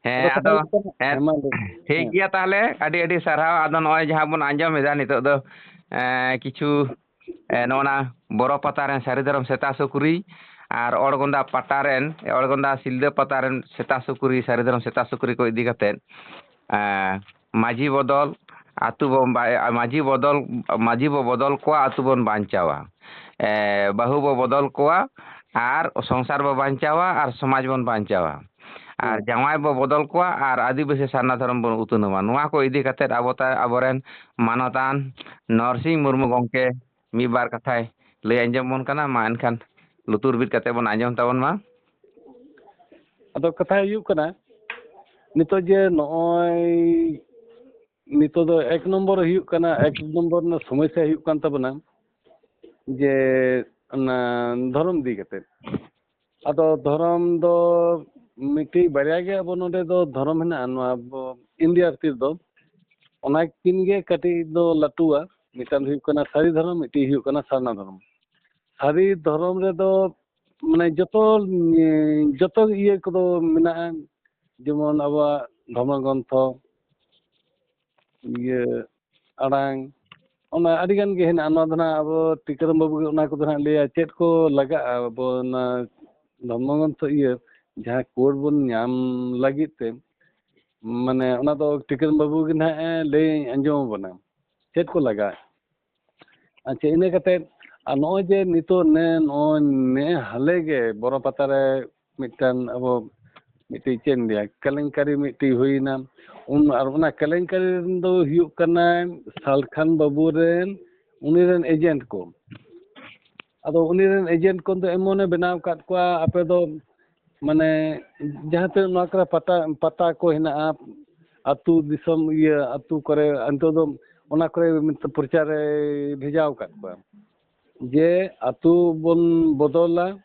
ᱦᱮᱸ, ᱟᱫᱚ ᱠᱟᱛᱷᱟ ᱟᱫᱚ, ᱦᱩᱭᱩᱜ ᱠᱟᱱᱟ, ᱦᱮᱸ, ᱦᱮᱸ, ᱢᱟ ᱞᱟᱹᱭ ᱢᱮ᱾ ᱴᱷᱤᱠ ᱦᱮᱸ᱾ ᱜᱮᱭᱟ ᱛᱟᱦᱞᱮ, ᱟᱹᱰᱤ ᱟᱹᱰᱤ ᱥᱟᱨᱦᱟᱣ᱾ ᱟᱫᱚ ᱱᱚᱜᱼᱚᱭ ᱡᱟᱦᱟᱸ ᱵᱚᱱ ᱟᱸᱡᱚᱢ ᱮᱫᱟ ᱱᱤᱛᱚᱜ ᱫᱚ, ᱮᱸ, ᱠᱤᱪᱷᱩ, ᱮᱸ, ᱱᱚᱜᱼᱚ ᱱᱟ ᱵᱚᱨᱚ ᱯᱟᱛᱟ ᱨᱮᱱ ᱥᱟᱹᱨᱤ ᱫᱷᱚᱨᱚᱢ ᱥᱮᱛᱟ ᱥᱩᱠᱨᱤ ᱟᱨ ᱚᱲᱜᱚᱸᱫᱟ ᱯᱟᱴᱟ ᱨᱮᱱ, ᱚᱲᱜᱚᱸᱫᱟ ᱥᱤᱞᱫᱟᱹ ᱯᱟᱛᱟ ᱨᱮᱱ ᱥᱮᱛᱟ ᱥᱩᱠᱨᱤ, ᱥᱟᱹᱨᱤ ᱫᱷᱚᱨᱚᱢ ᱥᱮᱛᱟ ᱥᱩᱠᱨᱤ ᱠᱚ ᱤᱫᱤ ᱠᱟᱛᱮᱫ, ᱮᱸ, ᱢᱟᱹᱡᱷᱤ ᱵᱚᱫᱚᱞ, ᱟᱹᱛᱩ ᱵᱚ ᱵᱟ-, ᱢᱟᱹᱡᱷᱤ ᱵᱚᱫᱚᱞ, ᱢᱟᱹᱡᱷᱤ ᱵᱚ ᱵᱚᱫᱚᱞ ᱠᱚᱣᱟ, ᱟᱹᱛᱩ ᱵᱚᱱ ᱵᱟᱧᱪᱟᱣᱟ᱾ ᱮ, ᱵᱟᱹᱦᱩ ᱵᱚ ᱵᱚᱫᱚᱞ ᱠᱚᱣᱟ ᱟᱨ ᱥᱚᱝᱥᱟᱨ ᱵᱚ ᱵᱟᱧᱪᱟᱣᱟ ᱟᱨ ᱥᱚᱢᱟᱡᱽ ᱵᱚᱱ ᱵᱟᱧᱪᱟᱣᱟ᱾ ᱟᱨ ᱦᱮᱸ᱾ ᱡᱟᱶᱟᱭ ᱵᱚ ᱵᱚᱫᱚᱞ ᱠᱚᱣᱟ ᱟᱨ ᱟᱹᱫᱤᱵᱟᱹᱥᱤ ᱥᱟᱨᱱᱟ ᱫᱷᱚᱨᱚᱢ ᱵᱚᱱ ᱩᱛᱱᱟᱹᱣᱟ᱾ ᱱᱚᱣᱟ ᱠᱚ ᱤᱫᱤ ᱠᱟᱛᱮᱫ ᱟᱵᱚ ᱛᱟ-, ᱟᱵᱚᱨᱮᱱ ᱢᱟᱱᱚᱛᱟᱱ ᱱᱚᱨᱥᱤᱝ ᱢᱩᱨᱢᱩ ᱜᱚᱢᱠᱮ ᱢᱤᱫ ᱵᱟᱨ ᱠᱟᱛᱷᱟᱭ ᱞᱟᱹᱭ ᱟᱸᱡᱚᱢ ᱵᱚᱱ ᱠᱟᱱᱟ᱾ ᱢᱟ ᱮᱱᱠᱷᱟᱱ ᱞᱩᱛᱩᱨ ᱵᱤᱫ ᱠᱟᱛᱮ ᱵᱚᱱ ᱟᱸᱡᱚᱢ ᱛᱟᱵᱚᱱ ᱢᱟ᱾ ᱟᱫᱚ ᱠᱟᱛᱷᱟ ᱦᱩᱭᱩᱜ ᱠᱟᱱᱟ, ᱱᱤᱛᱚᱜ ᱡᱮ ᱱᱚᱜᱼᱚᱭ ᱱᱤᱛᱚᱜ ᱫᱚ ᱮᱠ ᱱᱚᱢᱵᱚᱨ ᱦᱩᱭᱩᱜ ᱠᱟᱱᱟ, ᱮᱠ ᱱᱚᱢᱵᱚᱨ ᱨᱮᱱᱟᱜ ᱥᱚᱢᱚᱥᱥᱟ ᱦᱩᱭᱩᱜ ᱠᱟᱱ ᱛᱟᱵᱚᱱᱟ ᱡᱮ ᱚᱱᱟ ᱫᱷᱚᱨᱚᱢ ᱤᱫᱤ ᱠᱟᱛᱮ᱾ ᱟᱫᱚ ᱫᱷᱚᱨᱚᱢ ᱫᱚ ᱢᱤᱫᱴᱤᱡ ᱵᱟᱨᱭᱟ ᱜᱮ ᱟᱵᱚ ᱱᱚᱰᱮ ᱫᱚ ᱫᱷᱚᱨᱚᱢ ᱦᱮᱱᱟᱜᱼᱟ ᱱᱚᱣᱟ ᱟᱵᱚ ᱤᱱᱰᱤᱭᱟ ᱵᱷᱤᱛᱤᱨ ᱫᱚ᱾ ᱚᱱᱟ ᱠᱤᱱ ᱜᱮ ᱠᱟᱹᱴᱤᱡ ᱫᱚ ᱞᱟᱹᱴᱩᱣᱟ᱾ ᱢᱤᱫᱴᱟᱝ ᱫᱚ ᱦᱩᱭᱩᱜ ᱠᱟᱱᱟ ᱥᱟᱹᱨᱤ ᱫᱷᱚᱨᱚᱢ, ᱢᱤᱫᱴᱤᱡ ᱦᱩᱭᱩᱜ ᱠᱟᱱᱟ ᱥᱟᱨᱱᱟ ᱫᱷᱚᱨᱚᱢ᱾ ᱥᱟᱹᱨᱤ ᱫᱷᱚᱨᱚᱢ ᱨᱮᱫᱚ ᱢᱟᱱᱮ ᱡᱚᱛᱚ, ᱡᱚᱛᱚ ᱤᱭᱟᱹ ᱠᱚᱫᱚ ᱢᱮᱱᱟᱜᱼᱟ, ᱡᱮᱢᱚᱱ ᱟᱵᱚᱣᱟᱜ ᱫᱷᱚᱨᱢᱚ ᱜᱨᱚᱱᱛᱷᱚ, ᱤᱭᱟᱹ ᱟᱲᱟᱝ, ᱚᱱᱟ ᱟᱹᱰᱤ ᱜᱟᱱ ᱜᱮ ᱦᱮᱱᱟᱜᱼᱟ᱾ ᱱᱚᱣᱟ ᱫᱚ ᱱᱟᱜ ᱟᱵᱚ ᱴᱤᱠᱟᱹᱨᱟᱢ ᱵᱟᱹᱵᱩ ᱜᱮ ᱚᱱᱟ ᱠᱚᱫᱚ ᱱᱟᱜ ᱞᱟᱹᱭᱟ, ᱪᱮᱫ ᱠᱚ ᱞᱟᱜᱟᱜᱼᱟ ᱟᱵᱚ ᱚᱱᱟ ᱫᱷᱚᱨᱢᱚ ᱜᱨᱚᱱᱛᱷᱚ ᱤᱭᱟᱹ ᱡᱟᱦᱟᱸ ᱠᱳᱰ ᱵᱚᱱ ᱧᱟᱢ ᱞᱟᱹᱜᱤᱫ ᱛᱮ, ᱢᱟᱱᱮ ᱚᱱᱟ ᱫᱚ ᱴᱤᱠᱟᱹᱨᱟᱢ ᱵᱟᱹᱵᱩ ᱜᱮ ᱱᱟᱜ ᱮ ᱞᱟᱹᱭ ᱟᱸᱡᱚᱢ ᱟᱵᱚᱱᱟ ᱪᱮᱫ ᱠᱚ ᱞᱟᱜᱟᱜᱼᱟ᱾ ᱟᱪᱪᱷᱟ, ᱤᱱᱟᱹ ᱠᱟᱛᱮ ᱟᱨ ᱱᱚᱜᱼᱚᱭ ᱡᱮ ᱱᱤᱛᱚᱜ ᱱᱮ ᱱᱚᱜᱼᱚᱭ ᱱᱮ ᱦᱟᱞᱮ ᱜᱮ ᱵᱚᱨᱚ ᱯᱟᱛᱟ ᱨᱮ ᱢᱤᱫᱴᱟᱝ ᱟᱵᱚ ᱢᱤᱫᱴᱤᱡ ᱪᱮᱫ ᱤᱧ ᱞᱟᱹᱭᱟ, ᱠᱮᱞᱮᱝᱠᱟᱨᱤ ᱢᱤᱫᱴᱤᱡ ᱦᱩᱭᱱᱟ᱾ ᱩᱱ ᱟᱨ ᱚᱱᱟ ᱠᱮᱞᱮᱝᱠᱟᱨᱤ ᱨᱮᱱ ᱫᱚ ᱦᱩᱭᱩᱜ ᱠᱟᱱᱟ ᱥᱟᱞᱠᱷᱟᱱ ᱵᱟᱹᱵᱩ ᱨᱮᱱ, ᱩᱱᱤ ᱨᱮᱱ ᱮᱡᱮᱱᱴ ᱠᱚ᱾ ᱟᱫᱚ ᱩᱱᱤ ᱨᱮᱱ ᱮᱡᱮᱱᱴ ᱠᱚ ᱫᱚ ᱮᱢᱚᱱᱮ ᱵᱮᱱᱟᱣ ᱟᱠᱟᱫ ᱠᱚᱣᱟ, ᱟᱯᱮ ᱫᱚ ᱢᱟᱱᱮ ᱡᱟᱦᱟᱸ ᱛᱤᱱᱟᱹᱜ ᱱᱚᱣᱟ ᱠᱚᱨᱮ ᱯᱟᱛᱟ, ᱯᱟᱛᱟ ᱠᱚ ᱦᱮᱱᱟᱜᱼᱟ, ᱟᱹᱛᱩ ᱫᱤᱥᱚᱢ ᱤᱭᱟᱹ ᱟᱹᱛᱩ ᱠᱚᱨᱮ, ᱱᱤᱛᱚᱜ ᱫᱚ ᱚᱱᱟ ᱠᱚᱨᱮ ᱯᱨᱚᱪᱟᱨᱮ ᱵᱷᱮᱡᱟᱣ ᱟᱠᱟᱫ ᱠᱚᱣᱟ ᱡᱮ ᱟᱹᱛᱩ ᱵᱚᱱ ᱵᱚᱫᱚᱞᱟ,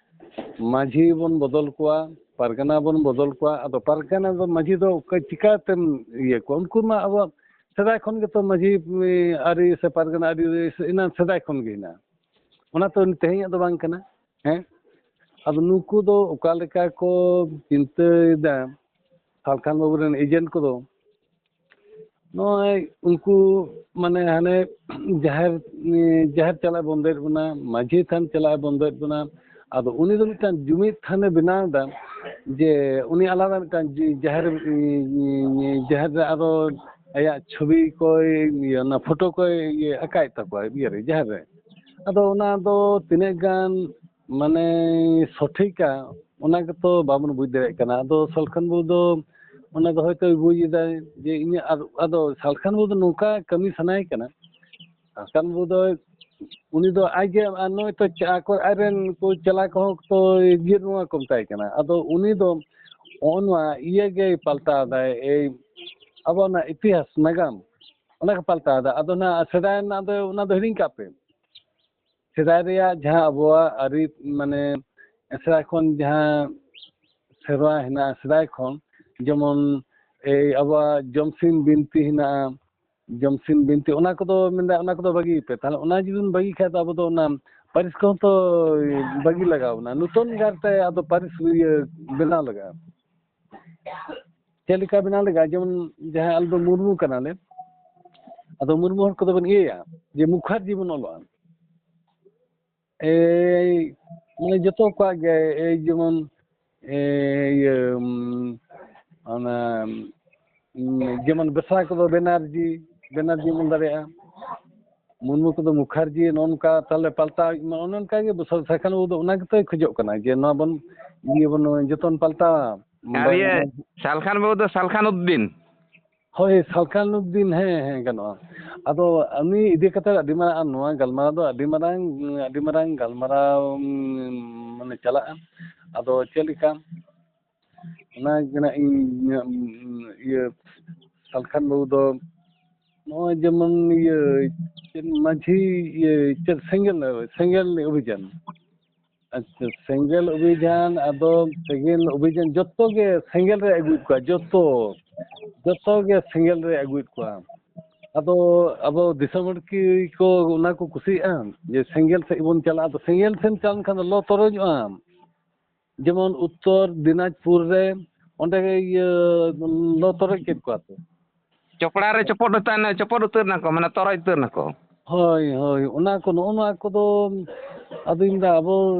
ᱢᱟᱹᱡᱷᱤ ᱵᱚᱱ ᱵᱚᱫᱚᱞ ᱠᱚᱣᱟ, ᱯᱟᱨᱜᱟᱱᱟ ᱵᱚᱱ ᱵᱚᱫᱚᱞ ᱠᱚᱣᱟ᱾ ᱟᱫᱚ ᱯᱟᱨᱜᱟᱱᱟ ᱫᱚ ᱢᱟᱹᱡᱷᱤ ᱫᱚ ᱚᱠᱟ ᱪᱤᱠᱟᱹᱛᱮᱢ ᱤᱭᱟᱹ ᱠᱚᱣᱟ? ᱩᱱᱠᱩ ᱢᱟ ᱟᱵᱚ ᱥᱮᱫᱟᱭ ᱠᱷᱚᱱ ᱜᱮᱛᱚ ᱢᱟᱹᱡᱷᱤ ᱟᱹᱨᱤ ᱥᱮ ᱯᱟᱨᱜᱟᱱᱟ ᱟᱹᱨᱤ ᱮᱱᱟᱝ ᱥᱮᱫᱟᱭ ᱠᱷᱚᱱ ᱜᱮ ᱦᱮᱱᱟᱜᱼᱟ᱾ ᱚᱱᱟ ᱛᱚ ᱛᱮᱦᱮᱧᱟᱜ ᱫᱚ ᱵᱟᱝ ᱠᱟᱱᱟ᱾ ᱦᱮᱸ, ᱟᱫᱚ ᱱᱩᱠᱩ ᱫᱚ ᱚᱠᱟ ᱞᱮᱠᱟ ᱠᱚ ᱪᱤᱱᱛᱟᱹᱭᱮᱫᱟ ᱥᱟᱞᱠᱷᱟᱱ ᱵᱟᱹᱵᱩ ᱨᱮᱱ ᱮᱡᱮᱱᱴ ᱠᱚᱫᱚ, ᱱᱚᱜᱼᱚᱭ ᱩᱱᱠᱩ ᱢᱟᱱᱮ ᱦᱟᱱᱮ ᱡᱟᱦᱮᱨ, ᱡᱟᱦᱮᱨ ᱪᱟᱞᱟᱜ ᱵᱚᱱᱫᱚᱭᱮᱫ ᱵᱚᱱᱟ, ᱢᱟᱹᱡᱷᱤ ᱛᱷᱟᱱ ᱪᱟᱞᱟᱜ ᱵᱚᱱᱫᱚᱭᱮᱫ ᱵᱚᱱᱟ᱾ ᱟᱫᱚ ᱩᱱᱤ ᱫᱚ ᱢᱤᱫᱴᱟᱝ ᱡᱩᱢᱤᱫ ᱛᱷᱟᱱᱮ ᱵᱮᱱᱟᱣ ᱮᱫᱟ, ᱡᱮ ᱩᱱᱤ ᱟᱞᱟᱫᱟ ᱢᱤᱫᱴᱟᱝ ᱡᱤ-, ᱡᱟᱦᱮᱨ, ᱡᱟᱦᱮᱨ ᱨᱮ ᱟᱨᱚ ᱟᱭᱟᱜ ᱪᱷᱚᱵᱤ ᱠᱚᱭ, ᱤᱭᱟᱹ, ᱚᱱᱟ ᱯᱷᱳᱴᱳ ᱠᱚᱭ, ᱤᱭᱟᱹ, ᱟᱸᱠᱟᱭᱮᱫ ᱛᱟᱠᱚᱣᱟ ᱤᱭᱟᱹ ᱨᱮ, ᱡᱟᱦᱮᱨ ᱨᱮ᱾ ᱟᱫᱚ ᱚᱱᱟ ᱫᱚ ᱛᱤᱱᱟᱹᱜ ᱜᱟᱱ ᱢᱟᱱᱮ ᱥᱚᱴᱷᱤᱠᱟ, ᱚᱱᱟ ᱜᱮᱛᱚ ᱵᱟᱵᱚᱱ ᱵᱩᱡᱽ ᱫᱟᱲᱮᱭᱟᱜ ᱠᱟᱱᱟ᱾ ᱟᱫᱚ ᱥᱟᱞᱠᱷᱟᱱ ᱵᱟᱹᱵᱩ ᱫᱚ ᱚᱱᱟ ᱫᱚ ᱦᱚᱭᱛᱳᱭ ᱵᱩᱡᱽ ᱮᱫᱟᱭ ᱡᱮ ᱤᱧᱟᱹᱜ, ᱟᱨ ᱟᱫᱚ ᱥᱟᱞᱠᱷᱟᱱ ᱵᱟᱹᱵᱩ ᱫᱚ ᱱᱚᱝᱠᱟ ᱠᱟᱹᱢᱤ ᱥᱟᱱᱟᱭᱮ ᱠᱟᱱᱟ᱾ ᱥᱟᱞᱠᱷᱟᱱ ᱵᱟᱹᱵᱩ ᱫᱚ, ᱩᱱᱤ ᱫᱚ ᱟᱡ ᱜᱮ, ᱟᱨ ᱱᱚᱜᱼᱚᱭ ᱛᱚ ᱪᱟ-, ᱟᱠᱚ, ᱟᱡᱨᱮᱱ ᱠᱚ ᱪᱟᱞᱟ ᱠᱚᱦᱚᱸ ᱛᱚ ᱤᱭᱟᱹ ᱱᱚᱣᱟ ᱠᱚ ᱢᱮᱛᱟᱭ ᱠᱟᱱᱟ᱾ ᱟᱫᱚ ᱩᱱᱤ ᱫᱚ ᱱᱚᱜᱼᱚ ᱱᱚᱣᱟ ᱤᱭᱟᱹ ᱜᱮᱭ ᱯᱟᱞᱴᱟᱣ ᱫᱟᱭ, ᱮᱭ ᱟᱵᱚ ᱚᱱᱟ ᱤᱛᱤᱦᱟᱥ ᱱᱟᱜᱟᱢ, ᱚᱱᱟ ᱠᱚ ᱯᱟᱞᱴᱟᱣ ᱫᱟ᱾ ᱟᱫᱚ ᱱᱟᱜ ᱥᱮᱫᱟᱭ ᱨᱮᱱᱟᱜ ᱫᱚ, ᱚᱱᱟ ᱫᱚ ᱦᱤᱲᱤᱧ ᱠᱟᱜ ᱯᱮ᱾ ᱥᱮᱫᱟᱭ ᱨᱮᱭᱟᱜ ᱡᱟᱦᱟᱸ ᱟᱵᱚᱣᱟᱜ ᱟᱹᱨᱤ, ᱢᱟᱱᱮ ᱥᱮᱫᱟᱭ ᱠᱷᱚᱱ ᱡᱟᱦᱟᱸ ᱥᱮᱨᱣᱟ ᱦᱮᱱᱟᱜᱼᱟ, ᱥᱮᱫᱟᱭ ᱠᱷᱚᱱ ᱡᱮᱢᱚᱱ ᱮᱭ ᱟᱵᱚᱣᱟᱜ ᱡᱚᱢᱥᱤᱢ ᱵᱤᱱᱛᱤ ᱦᱮᱱᱟᱜᱼᱟ, ᱡᱚᱢᱥᱤᱢ ᱵᱤᱱᱛᱤ, ᱚᱱᱟ ᱠᱚᱫᱚ ᱢᱮᱱᱫᱟ, ᱚᱱᱟ ᱠᱚᱫᱚ ᱵᱟᱹᱜᱤᱭ ᱯᱮ᱾ ᱛᱟᱦᱞᱮ ᱚᱱᱟ ᱡᱩᱫᱤ ᱵᱚᱱ ᱵᱟᱹᱜᱤ ᱠᱷᱟᱡ ᱫᱚ ᱟᱵᱚ ᱫᱚ ᱚᱱᱟ ᱯᱟᱹᱨᱤᱥ ᱠᱚᱦᱚᱸ ᱛᱚ ᱵᱟᱹᱜᱤ ᱞᱟᱜᱟᱣ ᱵᱚᱱᱟ, ᱱᱩᱛᱚᱱ ᱜᱟᱨᱛᱮ ᱟᱫᱚ ᱯᱟᱹᱨᱤᱥ ᱤᱭᱟᱹ ᱵᱮᱱᱟᱣ ᱞᱟᱜᱟᱜᱼᱟ᱾ ᱪᱮᱫ ᱞᱮᱠᱟ ᱵᱮᱱᱟᱣ ᱞᱟᱜᱟᱜᱼᱟ? ᱡᱮᱢᱚᱱ ᱡᱟᱦᱟᱸ ᱟᱞᱮ ᱫᱚ ᱢᱩᱨᱢᱩ ᱠᱟᱱᱟᱞᱮ, ᱟᱫᱚ ᱢᱩᱨᱢᱩ ᱦᱚᱲ ᱠᱚᱫᱚ ᱵᱚᱱ ᱤᱭᱟᱹᱭᱟ ᱡᱮ ᱢᱩᱠᱷᱟᱨᱡᱤ ᱵᱚᱱ ᱚᱞᱚᱜᱼᱟ᱾ ᱮᱭ ᱢᱟᱱᱮ ᱡᱚᱛᱚ ᱠᱚᱣᱟᱜ ᱜᱮ, ᱮᱭ ᱡᱮᱢᱚᱱ ᱮᱭ ᱤᱭᱟᱹ ᱚᱱᱟ ᱡᱮᱢᱚᱱ ᱵᱮᱥᱨᱟ ᱠᱚᱫᱚ ᱵᱮᱱᱟᱨᱡᱤ, ᱵᱮᱱᱟᱨᱡᱤ ᱵᱚᱱ ᱫᱟᱲᱮᱭᱟᱜᱼᱟ᱾ ᱢᱩᱨᱢᱩ ᱠᱚᱫᱚ ᱢᱩᱠᱷᱟᱨᱡᱤ, ᱱᱚᱜᱼᱚ ᱱᱚᱝᱠᱟ ᱛᱟᱦᱚᱞᱮ ᱯᱟᱞᱴᱟᱣ ᱦᱩᱭᱩᱜ ᱢᱟ, ᱚᱱᱮ ᱚᱱᱠᱟ ᱜᱮ ᱥᱟᱞᱠᱷᱟᱱ ᱵᱟᱹᱵᱩ ᱫᱚ ᱚᱱᱟ ᱜᱮᱛᱚᱭ ᱠᱷᱚᱡᱚᱜ ᱠᱟᱱᱟ ᱡᱮ ᱱᱚᱣᱟ ᱵᱚᱱ ᱤᱭᱟᱹ ᱵᱚᱱ ᱡᱚᱛᱚᱱ ᱯᱟᱞᱴᱟᱣᱟ᱾ ᱟᱨ ᱤᱭᱟᱹ ᱥᱟᱞᱠᱷᱟᱱ ᱵᱟᱹᱵᱩ ᱫᱚ ᱥᱟᱞᱠᱷᱟᱱ ᱩᱫᱽᱫᱤᱱ᱾ ᱦᱳᱭ, ᱥᱟᱞᱠᱷᱟᱱ ᱩᱫᱽᱫᱤᱱ, ᱦᱮᱸ, ᱦᱮᱸ, ᱜᱟᱱᱚᱜᱼᱟ᱾ ᱟᱫᱚ ᱩᱱᱤ ᱤᱫᱤ ᱠᱟᱛᱮ ᱟᱹᱰᱤ ᱢᱟᱨᱟᱝ, ᱟᱨ ᱱᱚᱣᱟ ᱜᱟᱞᱢᱟᱨᱟᱣ ᱫᱚ ᱟᱹᱰᱤ ᱢᱟᱨᱟᱝ, ᱟᱹᱰᱤ ᱢᱟᱨᱟᱝ ᱜᱟᱞᱢᱟᱨᱟᱣ, ᱩᱢ, ᱢᱟᱱᱮ ᱪᱟᱞᱟᱜᱼᱟ᱾ ᱟᱫᱚ ᱪᱮᱫ ᱞᱮᱠᱟ, ᱚᱱᱟ ᱜᱮ ᱱᱟᱜ ᱤᱧ, ᱩᱢ, ᱤᱭᱟᱹ, ᱥᱟᱞᱠᱷᱟᱱ ᱵᱟᱹᱵᱩ ᱫᱚ ᱱᱚᱜᱼᱚᱭ ᱡᱮᱢᱚᱱ ᱤᱭᱟᱹ, ᱪᱮᱫ ᱢᱟᱹᱡᱷᱤ, ᱤᱭᱟᱹ, ᱪᱮᱫ ᱥᱮᱸᱜᱮᱞ, ᱥᱮᱸᱜᱮᱞ ᱚᱵᱷᱤᱡᱟᱱ᱾ ᱟᱪᱪᱷᱟ, ᱥᱮᱸᱜᱮᱞ ᱚᱵᱷᱤᱡᱟᱱ, ᱟᱫᱚ ᱥᱮᱸᱜᱮᱞ ᱚᱵᱷᱤᱡᱟᱱ ᱡᱚᱛᱚ ᱜᱮ ᱥᱮᱸᱜᱮᱞ ᱨᱮ ᱟᱹᱜᱩᱭᱮᱫ ᱠᱚᱣᱟ, ᱡᱚᱛᱚ, ᱡᱚᱛᱚ ᱜᱮ ᱥᱮᱸᱜᱮᱞ ᱨᱮ ᱟᱹᱜᱩᱭᱮᱫ ᱠᱚᱣᱟ᱾ ᱟᱫᱚ ᱟᱵᱚ ᱫᱤᱥᱚᱢ ᱦᱚᱲ ᱠᱤ ᱠᱚ ᱚᱱᱟ ᱠᱚ ᱠᱩᱥᱤᱭᱟᱜᱼᱟ ᱡᱮ ᱥᱮᱸᱜᱮᱞ ᱥᱮᱫ ᱵᱚᱱ ᱪᱟᱞᱟᱜᱼᱟ? ᱟᱫᱚ ᱥᱮᱸᱜᱮᱞ ᱥᱮᱫ ᱪᱟᱞᱟᱣ ᱞᱮᱱᱠᱷᱟᱱ ᱫᱚ ᱞᱚ ᱛᱚᱨᱚᱡᱚᱜᱼᱟ᱾ ᱡᱮᱢᱚᱱ ᱩᱛᱛᱚᱨ ᱫᱤᱱᱟᱡᱽᱯᱩᱨ ᱨᱮ ᱚᱸᱰᱮ ᱤᱭᱟᱹ ᱞᱚ ᱛᱚᱨᱚᱡ ᱠᱮᱫ ᱠᱚᱣᱟ ᱠᱚ᱾ ᱪᱚᱯᱲᱟ ᱨᱮ ᱪᱚᱯᱚᱫ ᱩᱛᱟᱹᱨ, ᱪᱚᱯᱚᱫ ᱩᱛᱟᱹᱨ ᱱᱟᱠᱚ, ᱢᱟᱱᱮ ᱛᱚᱨᱚᱡ ᱩᱛᱟᱹᱨ ᱱᱟᱠᱚ᱾ ᱦᱳᱭ, ᱦᱳᱭ, ᱚᱱᱟ ᱠᱚ, ᱱᱚᱜᱼᱚ ᱱᱚᱣᱟ ᱠᱚᱫᱚ ᱟᱫᱚᱧ ᱢᱮᱱᱫᱟ ᱟᱵᱚ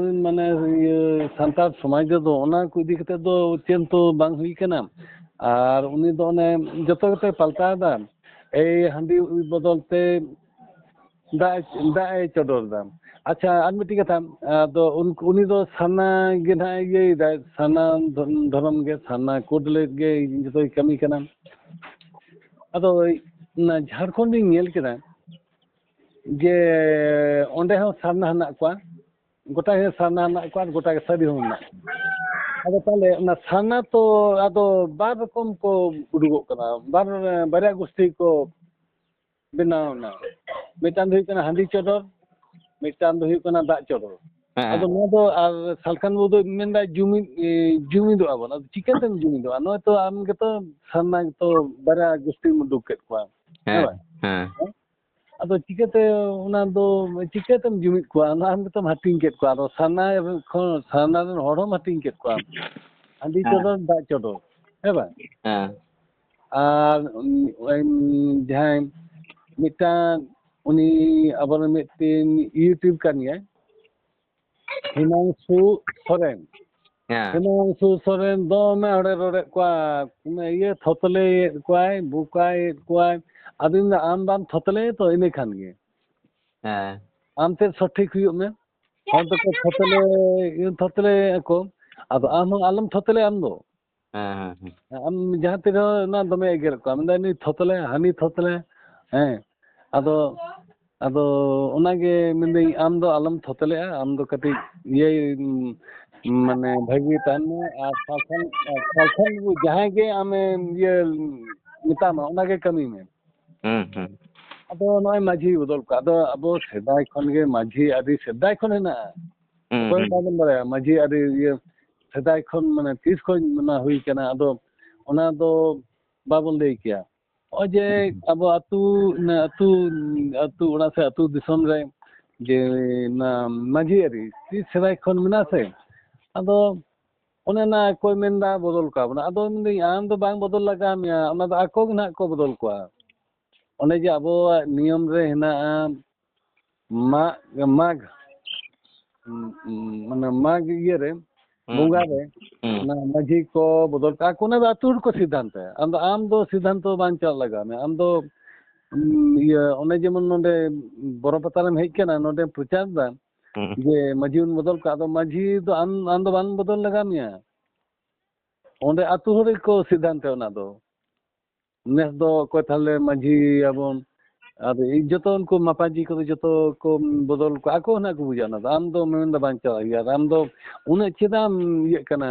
ᱢᱟᱱᱮ ᱤᱭᱟᱹ ᱥᱟᱱᱛᱟᱲ ᱥᱚᱢᱟᱡᱽ ᱨᱮᱫᱚ ᱚᱱᱟ ᱠᱚ ᱤᱫᱤ ᱠᱟᱛᱮ ᱫᱚ ᱪᱮᱫ ᱛᱚ ᱵᱟᱝ ᱦᱩᱭ ᱠᱟᱱᱟ᱾ ᱟᱨ ᱩᱱᱤ ᱫᱚ ᱚᱱᱮ ᱡᱚᱛᱚ ᱜᱮᱛᱚᱭ ᱯᱟᱞᱴᱟᱣ ᱮᱫᱟ᱾ ᱮᱭ ᱦᱟᱺᱰᱤ ᱵᱚᱫᱚᱞ ᱛᱮ ᱫᱟᱜ ᱮ, ᱫᱟᱜ ᱮ ᱪᱚᱰᱚᱨ ᱮᱫᱟ᱾ ᱟᱪᱪᱷᱟ, ᱟᱨ ᱢᱤᱫᱴᱤᱡ ᱠᱟᱛᱷᱟ, ᱟᱫᱚ ᱩᱱ-, ᱩᱱᱤ ᱫᱚ ᱥᱟᱨᱱᱟ ᱜᱮ ᱱᱟᱦᱟᱜ ᱤᱭᱟᱹᱭᱮᱫᱟᱭ, ᱥᱟᱨᱱᱟ ᱫᱷᱚ-, ᱫᱷᱚᱨᱚᱢ ᱜᱮ, ᱥᱟᱨᱱᱟ ᱠᱳᱰ ᱞᱟᱹᱜᱤᱫ ᱜᱮ ᱡᱚᱛᱚᱭ ᱠᱟᱹᱢᱤ ᱠᱟᱱᱟ᱾ ᱟᱫᱚ ᱚᱱᱟ ᱡᱷᱟᱲᱠᱷᱚᱸᱰ ᱤᱧ ᱧᱮᱞ ᱠᱮᱫᱟ ᱡᱮ ᱚᱸᱰᱮ ᱦᱚᱸ ᱥᱟᱨᱱᱟ ᱦᱮᱱᱟᱜ ᱠᱚᱣᱟ, ᱜᱚᱴᱟ ᱜᱮ ᱥᱟᱨᱱᱟ ᱦᱮᱱᱟᱜ ᱠᱚᱣᱟ ᱟᱨ ᱜᱚᱴᱟ ᱜᱮ ᱥᱟᱹᱨᱤ ᱦᱚᱸ ᱢᱮᱱᱟᱜ ᱠᱚᱣᱟ᱾ ᱟᱫᱚ ᱛᱟᱦᱚᱞᱮ ᱚᱱᱟ ᱥᱟᱨᱱᱟ ᱛᱚ ᱟᱫᱚ ᱵᱟᱨ ᱨᱚᱠᱚᱢ ᱠᱚ ᱩᱰᱩᱠᱚᱜ ᱠᱟᱱᱟ, ᱵᱟᱨ, ᱵᱟᱨᱭᱟ ᱜᱳᱥᱴᱤ ᱠᱚ ᱵᱮᱱᱟᱣ ᱮᱱᱟ᱾ ᱢᱤᱫᱴᱟᱝ ᱫᱚ ᱦᱩᱭᱩᱜ ᱠᱟᱱᱟ ᱦᱟᱺᱰᱤ ᱪᱚᱰᱚᱨ, ᱢᱤᱫᱴᱟᱝ ᱫᱚ ᱦᱩᱭᱩᱜ ᱠᱟᱱᱟ ᱫᱟᱜ ᱪᱚᱰᱚᱨ᱾ ᱦᱮᱸ᱾ ᱟᱫᱚ ᱱᱚᱣᱟ ᱫᱚ ᱟᱨ ᱥᱟᱞᱠᱷᱟᱱ ᱵᱟᱹᱵᱩ ᱫᱚ ᱢᱮᱱᱫᱟ ᱡᱩᱢᱤᱫ, ᱮ, ᱡᱩᱢᱤᱫᱚᱜᱼᱟ ᱵᱚᱱ᱾ ᱟᱫᱚ ᱪᱤᱠᱟᱹᱛᱮᱢ ᱡᱩᱢᱤᱫᱚᱜᱼᱟ? ᱱᱚᱜᱼᱚᱭ ᱛᱚ ᱟᱢ ᱜᱮᱛᱚ ᱥᱟᱨᱱᱟ ᱜᱮᱛᱚ ᱵᱟᱨᱭᱟ ᱜᱳᱥᱴᱤᱢ ᱩᱰᱩᱠ ᱠᱮᱫ ᱠᱚᱣᱟ᱾ ᱦᱮᱸ ᱦᱮᱸ᱾ ᱵᱟᱝ? ᱦᱮᱸ᱾ ᱟᱫᱚ ᱪᱤᱠᱟᱹᱛᱮ ᱚᱱᱟ ᱫᱚ, ᱪᱤᱠᱟᱹᱛᱮᱢ ᱡᱩᱢᱤᱫ ᱠᱚᱣᱟ? ᱚᱱᱟ ᱟᱢ ᱜᱮᱛᱚᱢ ᱦᱟᱹᱴᱤᱧ ᱠᱮᱫ ᱠᱚᱣᱟ᱾ ᱟᱫᱚ ᱥᱟᱨᱱᱟ ᱠᱷᱚᱱ, ᱥᱟᱨᱱᱟ ᱨᱮᱱ ᱦᱚᱲ ᱦᱚᱸᱢ ᱦᱟᱹᱴᱤᱧ ᱠᱮᱫ ᱠᱚᱣᱟ᱾ ᱦᱟᱺᱰᱤ ᱦᱮᱸ᱾ ᱪᱚᱰᱚᱨ, ᱫᱟᱜ ᱪᱚᱰᱚᱨ, ᱦᱮᱸ ᱵᱟᱝ? ᱦᱮᱸ᱾ ᱟᱨ ᱩᱱ-, ᱩᱱ-, ᱡᱟᱦᱟᱸᱭ ᱢᱤᱫᱴᱟᱝ ᱩᱱᱤ ᱟᱵᱚᱨᱮᱱ ᱢᱤᱫᱴᱮᱱ YouTube ᱠᱟᱱ ᱜᱮᱭᱟᱭ, ᱦᱤᱢᱟᱝᱥᱩ ᱥᱚᱨᱮᱱ᱾ ᱦᱮᱸ᱾ ᱦᱤᱢᱟᱝᱥᱩ ᱥᱚᱨᱮᱱ ᱫᱚᱢᱮ ᱦᱚᱲᱮ ᱨᱚᱲᱮᱫ ᱠᱚᱣᱟ, ᱤᱭᱟᱹ ᱛᱷᱚᱛᱞᱮᱭᱮᱫ ᱠᱚᱣᱟᱭ, ᱵᱚᱠᱟᱭᱮᱫ ᱠᱚᱣᱟᱭ᱾ ᱟᱫᱚᱧ ᱢᱮᱱᱫᱟ, ᱟᱢ ᱵᱟᱢ ᱛᱷᱚᱛᱞᱮᱭᱟ ᱛᱚ, ᱤᱱᱟᱹ ᱠᱷᱟᱱ ᱜᱮ᱾ ᱦᱮᱸ᱾ ᱟᱢ ᱛᱮᱫ ᱥᱚᱴᱷᱤᱠ ᱦᱩᱭᱩᱜ ᱢᱮ᱾ ᱦᱚᱲ ᱫᱚᱠᱚ ᱛᱷᱚᱛᱞᱮ, ᱛᱷᱚᱛᱞᱮ ᱟᱠᱚ᱾ ᱟᱫᱚ ᱟᱢ ᱦᱚᱸ ᱟᱞᱚᱢ ᱛᱷᱚᱛᱞᱮ ᱟᱢ ᱫᱚ᱾ ᱦᱮᱸ, ᱦᱮᱸ, ᱦᱮᱸ᱾ ᱟᱢ ᱡᱟᱦᱟᱸ ᱛᱤᱱᱟᱹᱜ ᱚᱱᱟ ᱫᱚᱢᱮ ᱮᱜᱮᱨ ᱠᱚᱣᱟ, ᱢᱮᱱᱫᱟ, "ᱱᱩᱭ ᱛᱷᱚᱛᱞᱮ, ᱦᱟᱹᱱᱤ ᱛᱷᱚᱛᱞᱮ", ᱦᱮᱸ᱾ ᱟᱫᱚ, ᱟᱫᱚ ᱚᱱᱟᱜᱮ ᱢᱮᱱᱫᱟᱹᱧ, ᱟᱢ ᱫᱚ ᱟᱞᱚᱢ ᱛᱷᱚᱛᱞᱮᱜᱼᱟ, ᱟᱢ ᱫᱚ ᱠᱟᱹᱴᱤᱡ ᱤᱭᱟᱹ, ᱢᱟᱱᱮ, ᱵᱷᱟᱹᱜᱤ ᱛᱟᱦᱮᱱ ᱢᱮ, ᱟᱨ ᱥᱟᱞᱠᱷᱟᱱ, ᱟᱨ ᱥᱟᱞᱠᱷᱟᱱ ᱡᱟᱦᱟᱸᱭ ᱜᱮ ᱟᱢᱮ ᱤᱭᱟᱹ ᱢᱮᱛᱟᱢᱟ, ᱚᱱᱟᱜᱮ ᱠᱟᱹᱢᱤ ᱢᱮ᱾ ᱦᱩᱸ, ᱦᱩᱸ᱾ ᱟᱫᱚ ᱱᱚᱜᱼᱚᱭ ᱢᱟᱹᱡᱷᱤ ᱵᱚᱫᱚᱞ ᱠᱚ, ᱟᱫᱚ ᱟᱵᱚ ᱥᱮᱫᱟᱭ ᱠᱷᱚᱱ ᱜᱮ ᱢᱟᱹᱡᱷᱤ ᱟᱹᱨᱤ ᱥᱮᱫᱟᱭ ᱠᱷᱚᱱ ᱦᱮᱱᱟᱜᱼᱟ᱾ ᱦᱩᱸ, ᱚᱠᱚᱭ ᱦᱩᱸ᱾ ᱵᱟᱵᱚᱱ ᱵᱟᱲᱟᱭᱟ ᱢᱟᱹᱡᱷᱤ ᱟᱹᱨᱤ ᱤᱭᱟᱹ ᱥᱮᱫᱟᱭ ᱠᱷᱚᱱ, ᱢᱟᱱᱮ, ᱛᱤᱥ ᱠᱷᱚᱱ ᱚᱱᱟ ᱦᱩᱭ ᱠᱟᱱᱟ, ᱟᱫᱚ ᱚᱱᱟ ᱫᱚ ᱵᱟᱵᱚᱱ ᱞᱟᱹᱭ ᱠᱮᱭᱟ᱾ ᱱᱚᱜᱼᱚᱭ ᱡᱮ ᱦᱩᱸ᱾ ᱟᱵᱚ ᱟᱹᱛᱩ, ᱚᱱᱟ ᱟᱹᱛᱩ, ᱟᱹᱛᱩ ᱚᱲᱟᱜ ᱥᱮ ᱟᱹᱛᱩ ᱫᱤᱥᱚᱢ ᱨᱮ ᱡᱮ ᱚᱱᱟ ᱢᱟᱹᱡᱷᱤ ᱟᱹᱨᱤ ᱛᱤᱥ ᱥᱮᱫᱟᱭ ᱠᱷᱚᱱ ᱢᱮᱱᱟᱜᱼᱟ ᱥᱮ, ᱟᱫᱚ ᱚᱱᱮ ᱚᱱᱟ ᱠᱚᱭ ᱢᱮᱱᱫᱟ ᱵᱚᱫᱚᱞ ᱠᱚᱣᱟ ᱵᱚᱱ᱾ ᱟᱫᱚ ᱢᱮᱱᱫᱟᱹᱧ, ᱟᱢ ᱫᱚ ᱵᱟᱝ ᱵᱚᱫᱚᱞ ᱞᱟᱜᱟᱣ ᱢᱮᱭᱟ, ᱚᱱᱟ ᱫᱚ ᱟᱠᱚ ᱜᱮ ᱱᱟᱦᱟᱜ ᱠᱚ ᱵᱚᱫᱚᱞ ᱠᱚᱣᱟ᱾ ᱚᱱᱮ ᱡᱮ ᱟᱵᱚᱣᱟᱜ ᱱᱤᱭᱚᱢ ᱨᱮ ᱦᱮᱱᱟᱜᱼᱟ, ᱢᱟᱜᱽ, ᱢᱟᱜᱽ, ᱢᱟᱱᱮ ᱢᱟᱜᱽ ᱤᱭᱟᱹ ᱨᱮ, ᱦᱩᱸ, ᱵᱚᱸᱜᱟ ᱦᱩᱸ, ᱨᱮ, ᱦᱩᱸ᱾ ᱚᱱᱟ ᱢᱟᱹᱡᱷᱤ ᱠᱚ ᱵᱚᱫᱚᱞ ᱠᱟᱜᱼᱟ ᱠᱚ, ᱚᱱᱟ ᱫᱚ ᱟᱹᱛᱩ ᱦᱚᱲ ᱠᱚ ᱥᱤᱫᱽᱫᱷᱟᱱᱛᱚᱭᱟ᱾ ᱟᱢ ᱫᱚ, ᱟᱢ ᱫᱚ ᱥᱤᱫᱽᱫᱷᱟᱱᱛᱚ ᱵᱟᱝ ᱪᱟᱞᱟᱜ ᱞᱟᱜᱟᱣ ᱢᱮᱭᱟ᱾ ᱟᱢ ᱫᱚ, ᱩᱢ, ᱤᱭᱟᱹ, ᱚᱱᱮ ᱡᱮᱢᱚᱱ ᱱᱚᱰᱮ ᱵᱚᱨᱚ ᱯᱟᱛᱟ ᱨᱮᱢ ᱦᱮᱡ ᱠᱟᱱᱟ, ᱱᱚᱰᱮᱢ ᱯᱨᱚᱪᱟᱨ ᱫᱟ ᱦᱩᱸ᱾ ᱡᱮ ᱢᱟᱹᱡᱷᱤ ᱵᱚᱱ ᱵᱚᱫᱚᱞ ᱠᱟᱜᱼᱟ, ᱟᱫᱚ ᱢᱟᱹᱡᱷᱤ ᱫᱚ ᱟᱢ, ᱟᱢ ᱫᱚ ᱵᱟᱝ ᱵᱚᱫᱚᱞ ᱞᱟᱜᱟᱣ ᱢᱮᱭᱟ᱾ ᱚᱸᱰᱮ ᱟᱹᱛᱩ ᱦᱚᱲ ᱜᱮᱠᱚ ᱥᱤᱫᱽᱫᱷᱟᱱᱛᱚ ᱚᱱᱟ ᱫᱚ᱾ ᱱᱮᱥ ᱫᱚ ᱚᱠᱚᱭ ᱛᱟᱦᱞᱮ ᱢᱟᱹᱡᱷᱤ ᱟᱵᱚᱱ, ᱟᱨ ᱡᱚᱛᱚ ᱩᱱᱠᱩ ᱢᱟᱯᱟᱡᱤ ᱠᱚᱫᱚ ᱡᱚᱛᱚ ᱠᱚ ᱵᱚᱫᱚᱞ ᱠᱚᱣᱟ, ᱟᱠᱚ ᱦᱚᱸ ᱱᱟᱜ ᱠᱚ ᱵᱩᱡᱟ ᱚᱱᱟ ᱫᱚ᱾ ᱟᱢ ᱫᱚ ᱢᱮᱱ ᱫᱚ ᱵᱟᱧᱪᱟᱣ ᱦᱩᱭᱩᱜᱼᱟ, ᱟᱨ ᱟᱢ ᱫᱚ ᱩᱱᱟᱹᱜ ᱪᱮᱫᱟᱜ ᱮᱢ ᱤᱭᱟᱹᱜ ᱠᱟᱱᱟ,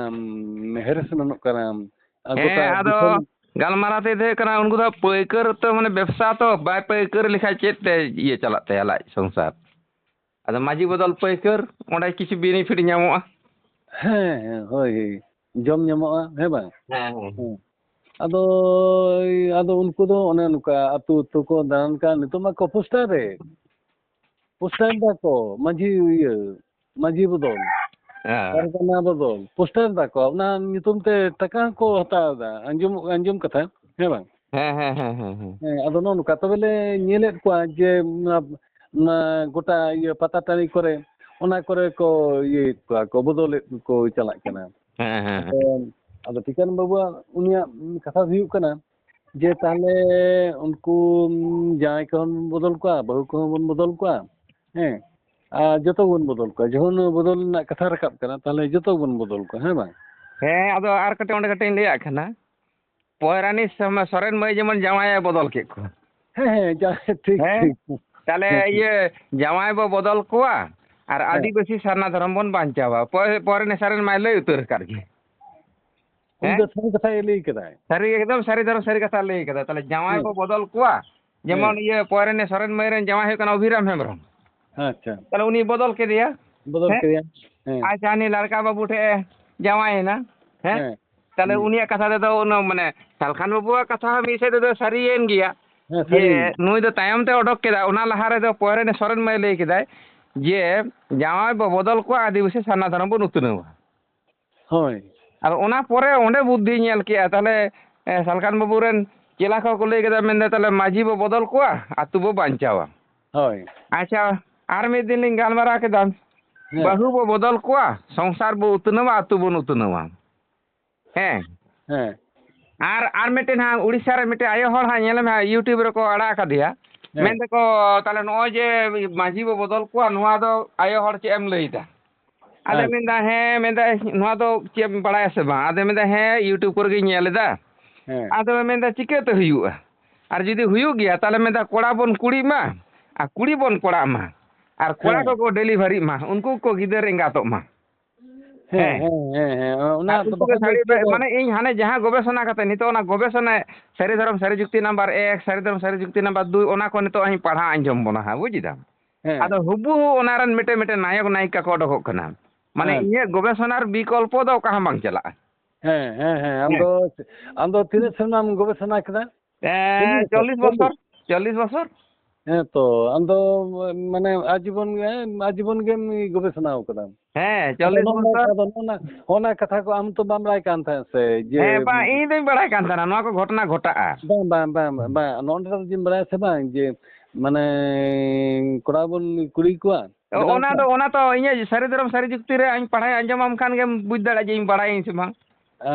ᱦᱮᱨᱮᱥ ᱢᱮᱱᱚᱜ ᱠᱟᱱᱟᱢ? ᱟᱨ ᱦᱮᱸ, ᱜᱚᱴᱟ ᱟᱫᱚ ᱫᱤᱥᱚᱢ ᱜᱟᱞᱢᱟᱨᱟᱣ ᱛᱮ ᱫᱚ ᱦᱩᱭᱩᱜ ᱠᱟᱱᱟ, ᱩᱱᱠᱩ ᱫᱚ ᱯᱟᱹᱭᱠᱟᱹᱨ ᱛᱚ, ᱢᱟᱱᱮ, ᱵᱮᱵᱽᱥᱟ ᱛᱚ, ᱵᱟᱭ ᱯᱟᱹᱭᱠᱟᱹᱨ ᱞᱮᱠᱷᱟᱡ ᱪᱮᱫ ᱛᱮ ᱤᱭᱟᱹ ᱪᱟᱞᱟᱜ ᱛᱟᱭᱟ ᱞᱟᱡ ᱥᱚᱝᱥᱟᱨ? ᱟᱫᱚ ᱢᱟᱹᱡᱷᱤ ᱵᱚᱫᱚᱞ ᱯᱟᱹᱭᱠᱟᱹᱨ, ᱚᱸᱰᱮ ᱠᱤᱪᱷᱩ benefit ᱧᱟᱢᱚᱜᱼᱟ᱾ ᱦᱮᱸ, ᱦᱮᱸ, ᱦᱳᱭ, ᱦᱳᱭ, ᱡᱚᱢ ᱧᱟᱢᱚᱜᱼᱟ, ᱦᱮᱸ ᱵᱟᱝ? ᱦᱮᱸ, ᱦᱮᱸ᱾ ᱦᱮᱸ᱾ ᱟᱫᱚ, ᱟᱫᱚ ᱩᱱᱠᱩ ᱫᱚ ᱚᱱᱮ ᱚᱱᱠᱟ ᱟᱹᱛᱩ ᱟᱹᱛᱩ ᱠᱚ ᱫᱟᱬᱟᱱ ᱠᱟᱱ, ᱱᱤᱛᱚᱜ ᱢᱟ ᱠᱚ ᱯᱳᱥᱴᱟᱨ ᱨᱮ, ᱯᱳᱥᱴᱟᱨ ᱫᱟᱠᱚ ᱢᱟᱹᱡᱷᱤ, ᱤᱭᱟᱹ, ᱢᱟᱹᱡᱷᱤ ᱵᱚᱫᱚᱞ, ᱦᱮᱸ᱾ ᱯᱟᱨᱜᱟᱱᱟ ᱵᱚᱫᱚᱞ, ᱯᱳᱥᱴᱟᱨ ᱫᱟᱠᱚ, ᱚᱱᱟ ᱧᱩᱛᱩᱢ ᱛᱮ ᱴᱟᱠᱟ ᱦᱚᱸᱠᱚ ᱦᱟᱛᱟᱣ ᱮᱫᱟ᱾ ᱟᱸᱡᱚᱢ, ᱟᱸᱡᱚᱢ ᱠᱟᱛᱷᱟ, ᱦᱮᱸ ᱵᱟᱝ? ᱦᱮᱸ, ᱦᱮᱸ, ᱦᱮᱸ, ᱦᱮᱸ, ᱦᱮᱸ᱾ ᱦᱮᱸ, ᱟᱫᱚ ᱱᱚᱜᱼᱚ ᱱᱚᱝᱠᱟ ᱛᱚᱵᱮ ᱞᱮ ᱧᱮᱞᱮᱫ ᱠᱚᱣᱟ ᱡᱮ ᱚᱱᱟ, ᱚᱱᱟ ᱜᱚᱴᱟ ᱤᱭᱟᱹ ᱯᱟᱛᱟ ᱴᱟᱺᱰᱤ ᱠᱚᱨᱮ, ᱚᱱᱟ ᱠᱚᱨᱮ ᱠᱚ ᱤᱭᱟᱹᱭᱮᱫ ᱠᱚᱣᱟ ᱠᱚ, ᱵᱚᱫᱚᱞᱮᱫ ᱠᱚ ᱪᱟᱞᱟᱜ ᱠᱟᱱᱟ᱾ ᱦᱮᱸ, ᱦᱮᱸ, ᱦᱮᱸ᱾ ᱟᱫᱚ, ᱟᱫᱚ ᱴᱷᱤᱠᱟᱹᱱ ᱵᱟᱹᱵᱩᱣᱟᱜ ᱩᱱᱤᱭᱟᱜ ᱠᱟᱛᱷᱟ ᱫᱚ ᱦᱩᱭᱩᱜ ᱠᱟᱱᱟ ᱡᱮ ᱛᱟᱦᱞᱮ ᱩᱱᱠᱩ ᱡᱟᱶᱟᱭ ᱠᱚᱦᱚᱸ ᱵᱚᱱ ᱵᱚᱫᱚᱞ ᱠᱚᱣᱟ, ᱵᱟᱹᱦᱩ ᱠᱚᱦᱚᱸ ᱵᱚᱱ ᱵᱚᱫᱚᱞ ᱠᱚᱣᱟ, ᱦᱮᱸ, ᱟᱨ ᱡᱚᱛᱚ ᱵᱚᱱ ᱵᱚᱫᱚᱞ ᱠᱚᱣᱟ᱾ ᱡᱚᱠᱷᱚᱱ ᱵᱚᱫᱚᱞ ᱨᱮᱱᱟᱜ ᱠᱟᱛᱷᱟ ᱨᱟᱠᱟᱵ ᱠᱟᱱᱟ, ᱛᱟᱦᱞᱮ ᱡᱚᱛᱚ ᱵᱚᱱ ᱵᱚᱫᱚᱞ ᱠᱚᱣᱟ, ᱦᱮᱸ ᱵᱟᱝ? ᱦᱮᱸ, ᱟᱫᱚ ᱟᱨ ᱠᱟᱹᱴᱤᱡ ᱚᱸᱰᱮ ᱠᱟᱹᱴᱤᱡ ᱤᱧ ᱞᱟᱹᱭᱟᱜ ᱠᱟᱱᱟ᱾ ᱯᱚᱭᱨᱟᱱᱤ ᱥᱚᱢ-, ᱥᱚᱨᱮᱱ ᱢᱟᱹᱭ ᱡᱮᱢᱚᱱ ᱡᱟᱶᱟᱭᱮ ᱵᱚᱫᱚᱞ ᱠᱮᱫ ᱠᱚᱣᱟ᱾ ᱦᱮᱸ, ᱦᱮᱸ, ᱡᱟ-, ᱴᱷᱤᱠ, ᱦᱮᱸ? ᱴᱷᱤᱠ᱾ ᱛᱟᱦᱞᱮ ᱦᱮᱸ, ᱦᱮᱸ᱾ ᱤᱭᱟᱹ ᱡᱟᱶᱟᱭ ᱵᱚ ᱵᱚᱫᱚᱞ ᱠᱚᱣᱟ ᱟᱨ ᱦᱮᱸ᱾ ᱟᱹᱫᱤᱵᱟᱹᱥᱤ ᱥᱟᱨᱱᱟ ᱫᱷᱚᱨᱚᱢ ᱵᱚᱱ ᱵᱟᱧᱪᱟᱣᱟ᱾ ᱯᱚᱭ-, ᱯᱚᱭᱨᱟᱱᱤ ᱥᱚᱨᱮᱱ ᱢᱟᱭ ᱞᱟᱹᱭ ᱩᱛᱟᱹᱨ ᱟᱠᱟᱫ ᱜᱮ᱾ ᱩᱱᱤ ᱦᱮᱸ? ᱫᱚ ᱥᱟᱹᱨᱤ ᱠᱟᱛᱷᱟ ᱜᱮ ᱞᱟᱹᱭ ᱠᱟᱫᱟᱭ᱾ ᱥᱟᱹᱨᱤ, ᱮᱠᱫᱚᱢ ᱥᱟᱹᱨᱤ ᱫᱷᱚᱨᱚᱢ ᱥᱟᱹᱨᱤ ᱠᱟᱛᱷᱟ ᱞᱟᱹᱭ ᱠᱟᱫᱟ᱾ ᱛᱟᱦᱞᱮ ᱡᱟᱶᱟᱭ ᱦᱮᱸ᱾ ᱵᱚ ᱵᱚᱫᱚᱞ ᱠᱚᱣᱟ, ᱡᱮᱢᱚᱱ ᱦᱮᱸ᱾ ᱤᱭᱟᱹ ᱯᱚᱭᱨᱟᱱᱤ ᱥᱚᱨᱮᱱ ᱢᱟᱹᱭ ᱨᱮᱱ ᱡᱟᱶᱟᱭ ᱦᱩᱭᱩᱜ ᱠᱟᱱᱟ ᱚᱵᱷᱤᱨᱟᱢ ᱦᱮᱢᱵᱨᱚᱢ᱾ ᱟᱪᱪᱷᱟ᱾ ᱛᱟᱦᱞᱮ ᱩᱱᱤ ᱵᱚᱫᱚᱞ ᱠᱮᱫᱮᱭᱟ᱾ ᱵᱚᱫᱚᱞ ᱦᱮᱸ? ᱠᱮᱫᱮᱭᱟ᱾ ᱦᱮᱸ᱾ ᱟᱪᱪᱷᱟ, ᱦᱟᱹᱱᱤ ᱞᱟᱲᱠᱟ ᱵᱟᱹᱵᱩ ᱴᱷᱮᱡ ᱮ ᱡᱟᱶᱟᱭᱮᱱᱟ᱾ ᱦᱮᱸ? ᱦᱮᱸ᱾ ᱛᱟᱦᱞᱮ ᱦᱩᱸ᱾ ᱩᱱᱤᱭᱟᱜ ᱠᱟᱛᱷᱟ ᱛᱮᱫᱚ ᱩᱱᱟᱹᱜ ᱢᱟᱱᱮ ᱥᱟᱞᱠᱷᱟᱱ ᱵᱟᱹᱵᱩᱣᱟᱜ ᱠᱟᱛᱷᱟ ᱦᱚᱸ ᱢᱤᱫ ᱥᱮᱫ ᱛᱮᱫᱚ ᱥᱟᱹᱨᱤᱭᱮᱱ ᱜᱮᱭᱟ᱾ ᱦᱮᱸ, ᱥᱟᱹᱨᱤ ᱡᱮ ᱜᱮ᱾ ᱱᱩᱭ ᱫᱚ ᱛᱟᱭᱚᱢ ᱛᱮ ᱚᱰᱚᱠ ᱠᱮᱫᱟ, ᱚᱱᱟ ᱞᱟᱦᱟ ᱨᱮᱫᱚ ᱯᱚᱭᱨᱟᱱᱤ ᱥᱚᱨᱮᱱ ᱢᱟᱹᱭ ᱞᱟᱹᱭ ᱠᱮᱫᱟᱭ ᱡᱮ ᱡᱟᱶᱟᱭ ᱵᱚ ᱵᱚᱫᱚᱞ ᱠᱚᱣᱟ, ᱟᱹᱫᱤᱵᱟᱹᱥᱤ ᱥᱟᱨᱱᱟ ᱫᱷᱚᱨᱚᱢ ᱵᱚᱱ ᱩᱛᱱᱟᱹᱣᱟ᱾ ᱦᱳᱭ᱾ ᱟᱫᱚ ᱚᱱᱟ ᱯᱚᱨᱮ ᱚᱸᱰᱮ ᱵᱩᱫᱽᱫᱷᱤ ᱧᱮᱞ ᱠᱮᱜᱼᱟ, ᱛᱟᱦᱞᱮ, ᱮ, ᱥᱟᱞᱠᱷᱟᱱ ᱵᱟᱹᱵᱩ ᱨᱮᱱ ᱪᱮᱞᱟ ᱠᱚᱦᱚᱸ ᱠᱚ ᱞᱟᱹᱭ ᱠᱮᱫᱟ, ᱢᱮᱱᱫᱟ, "ᱛᱟᱦᱞᱮ ᱢᱟᱹᱡᱷᱤ ᱵᱚ ᱵᱚᱫᱚᱞ ᱠᱚᱣᱟ, ᱟᱹᱛᱩ ᱵᱚ ᱵᱟᱧᱪᱟᱣᱟ᱾" ᱦᱳᱭ᱾ ᱟᱪᱪᱷᱟ, ᱟᱨ ᱢᱤᱫ ᱫᱤᱱ ᱞᱤᱧ ᱜᱟᱞᱢᱟᱨᱟᱣ ᱠᱮᱫᱟ, ᱦᱮᱸ᱾ ᱵᱟᱹᱦᱩ ᱵᱚ ᱵᱚᱫᱚᱞ ᱠᱚᱣᱟ, ᱥᱚᱝᱥᱟᱨ ᱵᱚ ᱩᱛᱱᱟᱹᱣᱟ, ᱟᱹᱛᱩ ᱵᱚᱱ ᱩᱛᱱᱟᱹᱣᱟ᱾ ᱦᱮᱸ᱾ ᱦᱮᱸ᱾ ᱟᱨ, ᱟᱨ ᱢᱤᱫᱴᱮᱱ ᱦᱟᱸᱜ ᱩᱲᱤᱥᱥᱟ ᱨᱮ ᱢᱤᱫᱴᱮᱱ ᱟᱭᱳ ᱦᱚᱲ ᱦᱟᱸᱜ ᱧᱮᱞᱮ ᱢᱮ ᱦᱟᱸᱜ, YouTube ᱨᱮᱠᱚ ᱟᱲᱟᱜ ᱟᱠᱟᱫᱮᱭᱟ᱾ ᱦᱮᱸ᱾ ᱢᱮᱱ ᱫᱟᱠᱚ, "ᱛᱟᱦᱞᱮ ᱱᱚᱜᱼᱚᱭ ᱡᱮ ᱢᱟᱹᱡᱷᱤ ᱵᱚ ᱵᱚᱫᱚᱞ ᱠᱚᱣᱟ, ᱱᱚᱣᱟ ᱫᱚ ᱟᱭᱳ ᱦᱚᱲ ᱪᱮᱫ ᱮᱢ ᱞᱟᱹᱭ ᱫᱟ?" ᱟᱫᱚ ᱦᱮᱸ᱾ ᱢᱮᱱᱫᱟ, ᱦᱮᱸ, ᱢᱮᱱᱫᱟ, "ᱱᱚᱣᱟ ᱫᱚ ᱪᱮᱫ ᱮᱢ ᱵᱟᱲᱟᱭᱟ ᱥᱮ ᱵᱟᱝ?" ᱟᱫᱚ ᱢᱮᱱᱫᱟ, "ᱦᱮᱸ, YouTube ᱠᱚᱨᱮ ᱜᱤᱧ ᱧᱮᱞ ᱮᱫᱟ᱾" ᱦᱮᱸ᱾ ᱟᱫᱚ ᱢᱮᱱᱫᱟ, "ᱪᱤᱠᱟᱹᱛᱮ ᱦᱩᱭᱩᱜᱼᱟ? ᱟᱨ ᱡᱩᱫᱤ ᱦᱩᱭᱩᱜ ᱜᱮᱭᱟ, ᱛᱟᱦᱞᱮ ᱢᱮᱱᱫᱟ, ᱠᱚᱲᱟ ᱵᱚᱱ ᱠᱩᱲᱤᱜ ᱢᱟ ᱟᱨ ᱠᱩᱲᱤ ᱵᱚᱱ ᱠᱚᱲᱟᱜ ᱢᱟ, ᱟᱨ ᱠᱚᱲᱟ ᱦᱮᱸ᱾ ᱠᱚᱠᱚ deliveryᱜ ᱢᱟ, ᱩᱱᱠᱩ ᱠᱚ ᱜᱤᱫᱟᱹᱨ ᱮᱸᱜᱟᱛᱚᱜ ᱢᱟ᱾" ᱦᱮᱸ, ᱦᱮᱸ᱾ ᱦᱮᱸ, ᱦᱮᱸ, ᱦᱮᱸ, ᱚᱱᱟ ᱟᱨ ᱫᱚ ᱩᱱᱠᱩ ᱜᱮ ᱵᱟᱠᱷᱟᱱ ᱫᱚ ᱥᱟᱹᱲᱤ ᱪᱮᱫ ᱵᱮ-, ᱫᱚ ᱢᱟᱱᱮ ᱤᱧ ᱦᱟᱱᱮ ᱡᱟᱦᱟᱸ ᱜᱚᱵᱮᱥᱚᱱᱟ ᱠᱟᱛᱮ ᱱᱤᱛᱚᱜ ᱚᱱᱟ ᱜᱚᱵᱮᱥᱚᱱᱟ ᱥᱟᱹᱨᱤ ᱫᱷᱚᱨᱚᱢ ᱥᱟᱹᱨᱤ ᱡᱩᱠᱛᱤ ᱱᱟᱢᱵᱟᱨ ᱮᱠ, ᱥᱟᱹᱨᱤ ᱫᱷᱚᱨᱚᱢ ᱥᱟᱹᱨᱤ ᱡᱩᱠᱛᱤ ᱱᱟᱢᱵᱟᱨ ᱫᱩᱭ, ᱚᱱᱟ ᱠᱚ ᱱᱤᱛᱚᱜ ᱤᱧ ᱯᱟᱲᱦᱟᱣ ᱟᱸᱡᱚᱢ ᱵᱚᱱᱟ ᱦᱟᱸᱜ, ᱵᱩᱡ ᱮᱫᱟᱢ? ᱦᱮᱸ᱾ ᱟᱫᱚ ᱦᱩᱵᱩᱦᱩ ᱚᱱᱟ ᱨᱮᱱ ᱢᱤᱫᱴᱮᱱ ᱢᱤᱫᱴᱮᱱ ᱱᱟᱭᱚᱠ ᱱᱟᱭᱤᱠᱟ ᱠᱚ ᱚᱰᱚᱠᱚᱜ ᱠᱟᱱᱟ᱾ ᱢᱟᱱᱮ ᱦᱮᱸ᱾ ᱤᱧᱟᱹᱜ ᱜᱚᱵᱮᱥᱚᱱᱟ ᱨᱮ ᱵᱤᱠᱚᱞᱯᱚ ᱫᱚ ᱚᱠᱟ ᱦᱚᱸ ᱵᱟᱝ ᱪᱟᱞᱟᱜᱼᱟ᱾ ᱦᱮᱸ, ᱦᱮᱸ, ᱦᱮᱸ᱾ ᱟᱢ ᱦᱮᱸ᱾ ᱫᱚ, ᱟᱢ ᱫᱚ ᱛᱤᱱᱟᱹᱜ ᱥᱮᱨᱢᱟᱢ ᱜᱚᱵᱮᱥᱚᱱᱟ ᱠᱮᱫᱟ? ᱮᱸ, ᱪᱚᱞᱞᱤᱥ ᱵᱚᱪᱷᱚᱨ, ᱪᱚᱞᱞᱤᱥ ᱵᱚᱪᱷᱚᱨ᱾ ᱦᱮᱸ ᱛᱚ, ᱟᱢ ᱫᱚ ᱢᱟᱱᱮ ᱟᱡᱤᱵᱚᱱ ᱜᱮ, ᱟᱡᱤᱵᱚᱱ ᱜᱮᱢ ᱜᱚᱵᱮᱥᱚᱱᱟ ᱟᱠᱟᱫᱟ᱾ ᱦᱮᱸ, ᱟᱫᱚ ᱪᱚᱞᱞᱤᱥ ᱱᱚᱜᱼᱚ ᱱᱟ, ᱵᱚᱪᱷᱚᱨ᱾ ᱟᱫᱚ ᱱᱚᱜᱼᱚ ᱱᱟ, ᱱᱚᱜᱼᱚ ᱱᱟ ᱠᱟᱛᱷᱟ ᱠᱚ ᱟᱢ ᱛᱚ ᱵᱟᱢ ᱵᱟᱲᱟᱭ ᱠᱟᱱ ᱛᱟᱦᱮᱸᱫ ᱥᱮ, ᱡᱮ ᱦᱮᱸ, ᱵᱟᱝ, ᱤᱧ ᱫᱚᱧ ᱵᱟᱲᱟᱭ ᱠᱟᱱ ᱛᱟᱦᱮᱱᱟ ᱱᱚᱣᱟ ᱠᱚ ᱜᱷᱚᱴᱚᱱᱟ ᱜᱷᱚᱴᱟᱜᱼᱟ᱾ ᱵᱟᱝ, ᱵᱟᱝ, ᱵᱟᱝ, ᱵᱟᱝ, ᱵᱟᱝ, ᱱᱚᱜᱼᱚ ᱱᱚᱰᱮ ᱫᱚ ᱡᱩᱫᱤᱢ ᱵᱟᱲᱟᱭᱟ ᱥᱮ ᱵᱟᱝ, ᱡᱮ ᱢᱟᱱᱮ ᱠᱚᱲᱟ ᱵᱚᱱ ᱠᱩᱲᱤ ᱠᱚᱣᱟ, ᱚ-, ᱚᱱᱟ ᱫᱚ, ᱚᱱᱟ ᱛᱚ ᱤᱧᱟᱹᱜ ᱥᱟᱹᱨᱤ ᱫᱷᱚᱨᱚᱢ ᱥᱟᱹᱨᱤ ᱡᱩᱠᱛᱤ ᱨᱮ ᱤᱧ ᱯᱟᱲᱦᱟᱣ ᱟᱸᱡᱚᱢᱟᱢ ᱠᱷᱟᱱ ᱜᱮᱢ ᱵᱩᱡᱽ ᱫᱟᱲᱮᱭᱟᱜᱼᱟ ᱡᱮ ᱤᱧ ᱵᱟᱲᱟᱭᱟᱹᱧ ᱥᱮ ᱵᱟᱝ᱾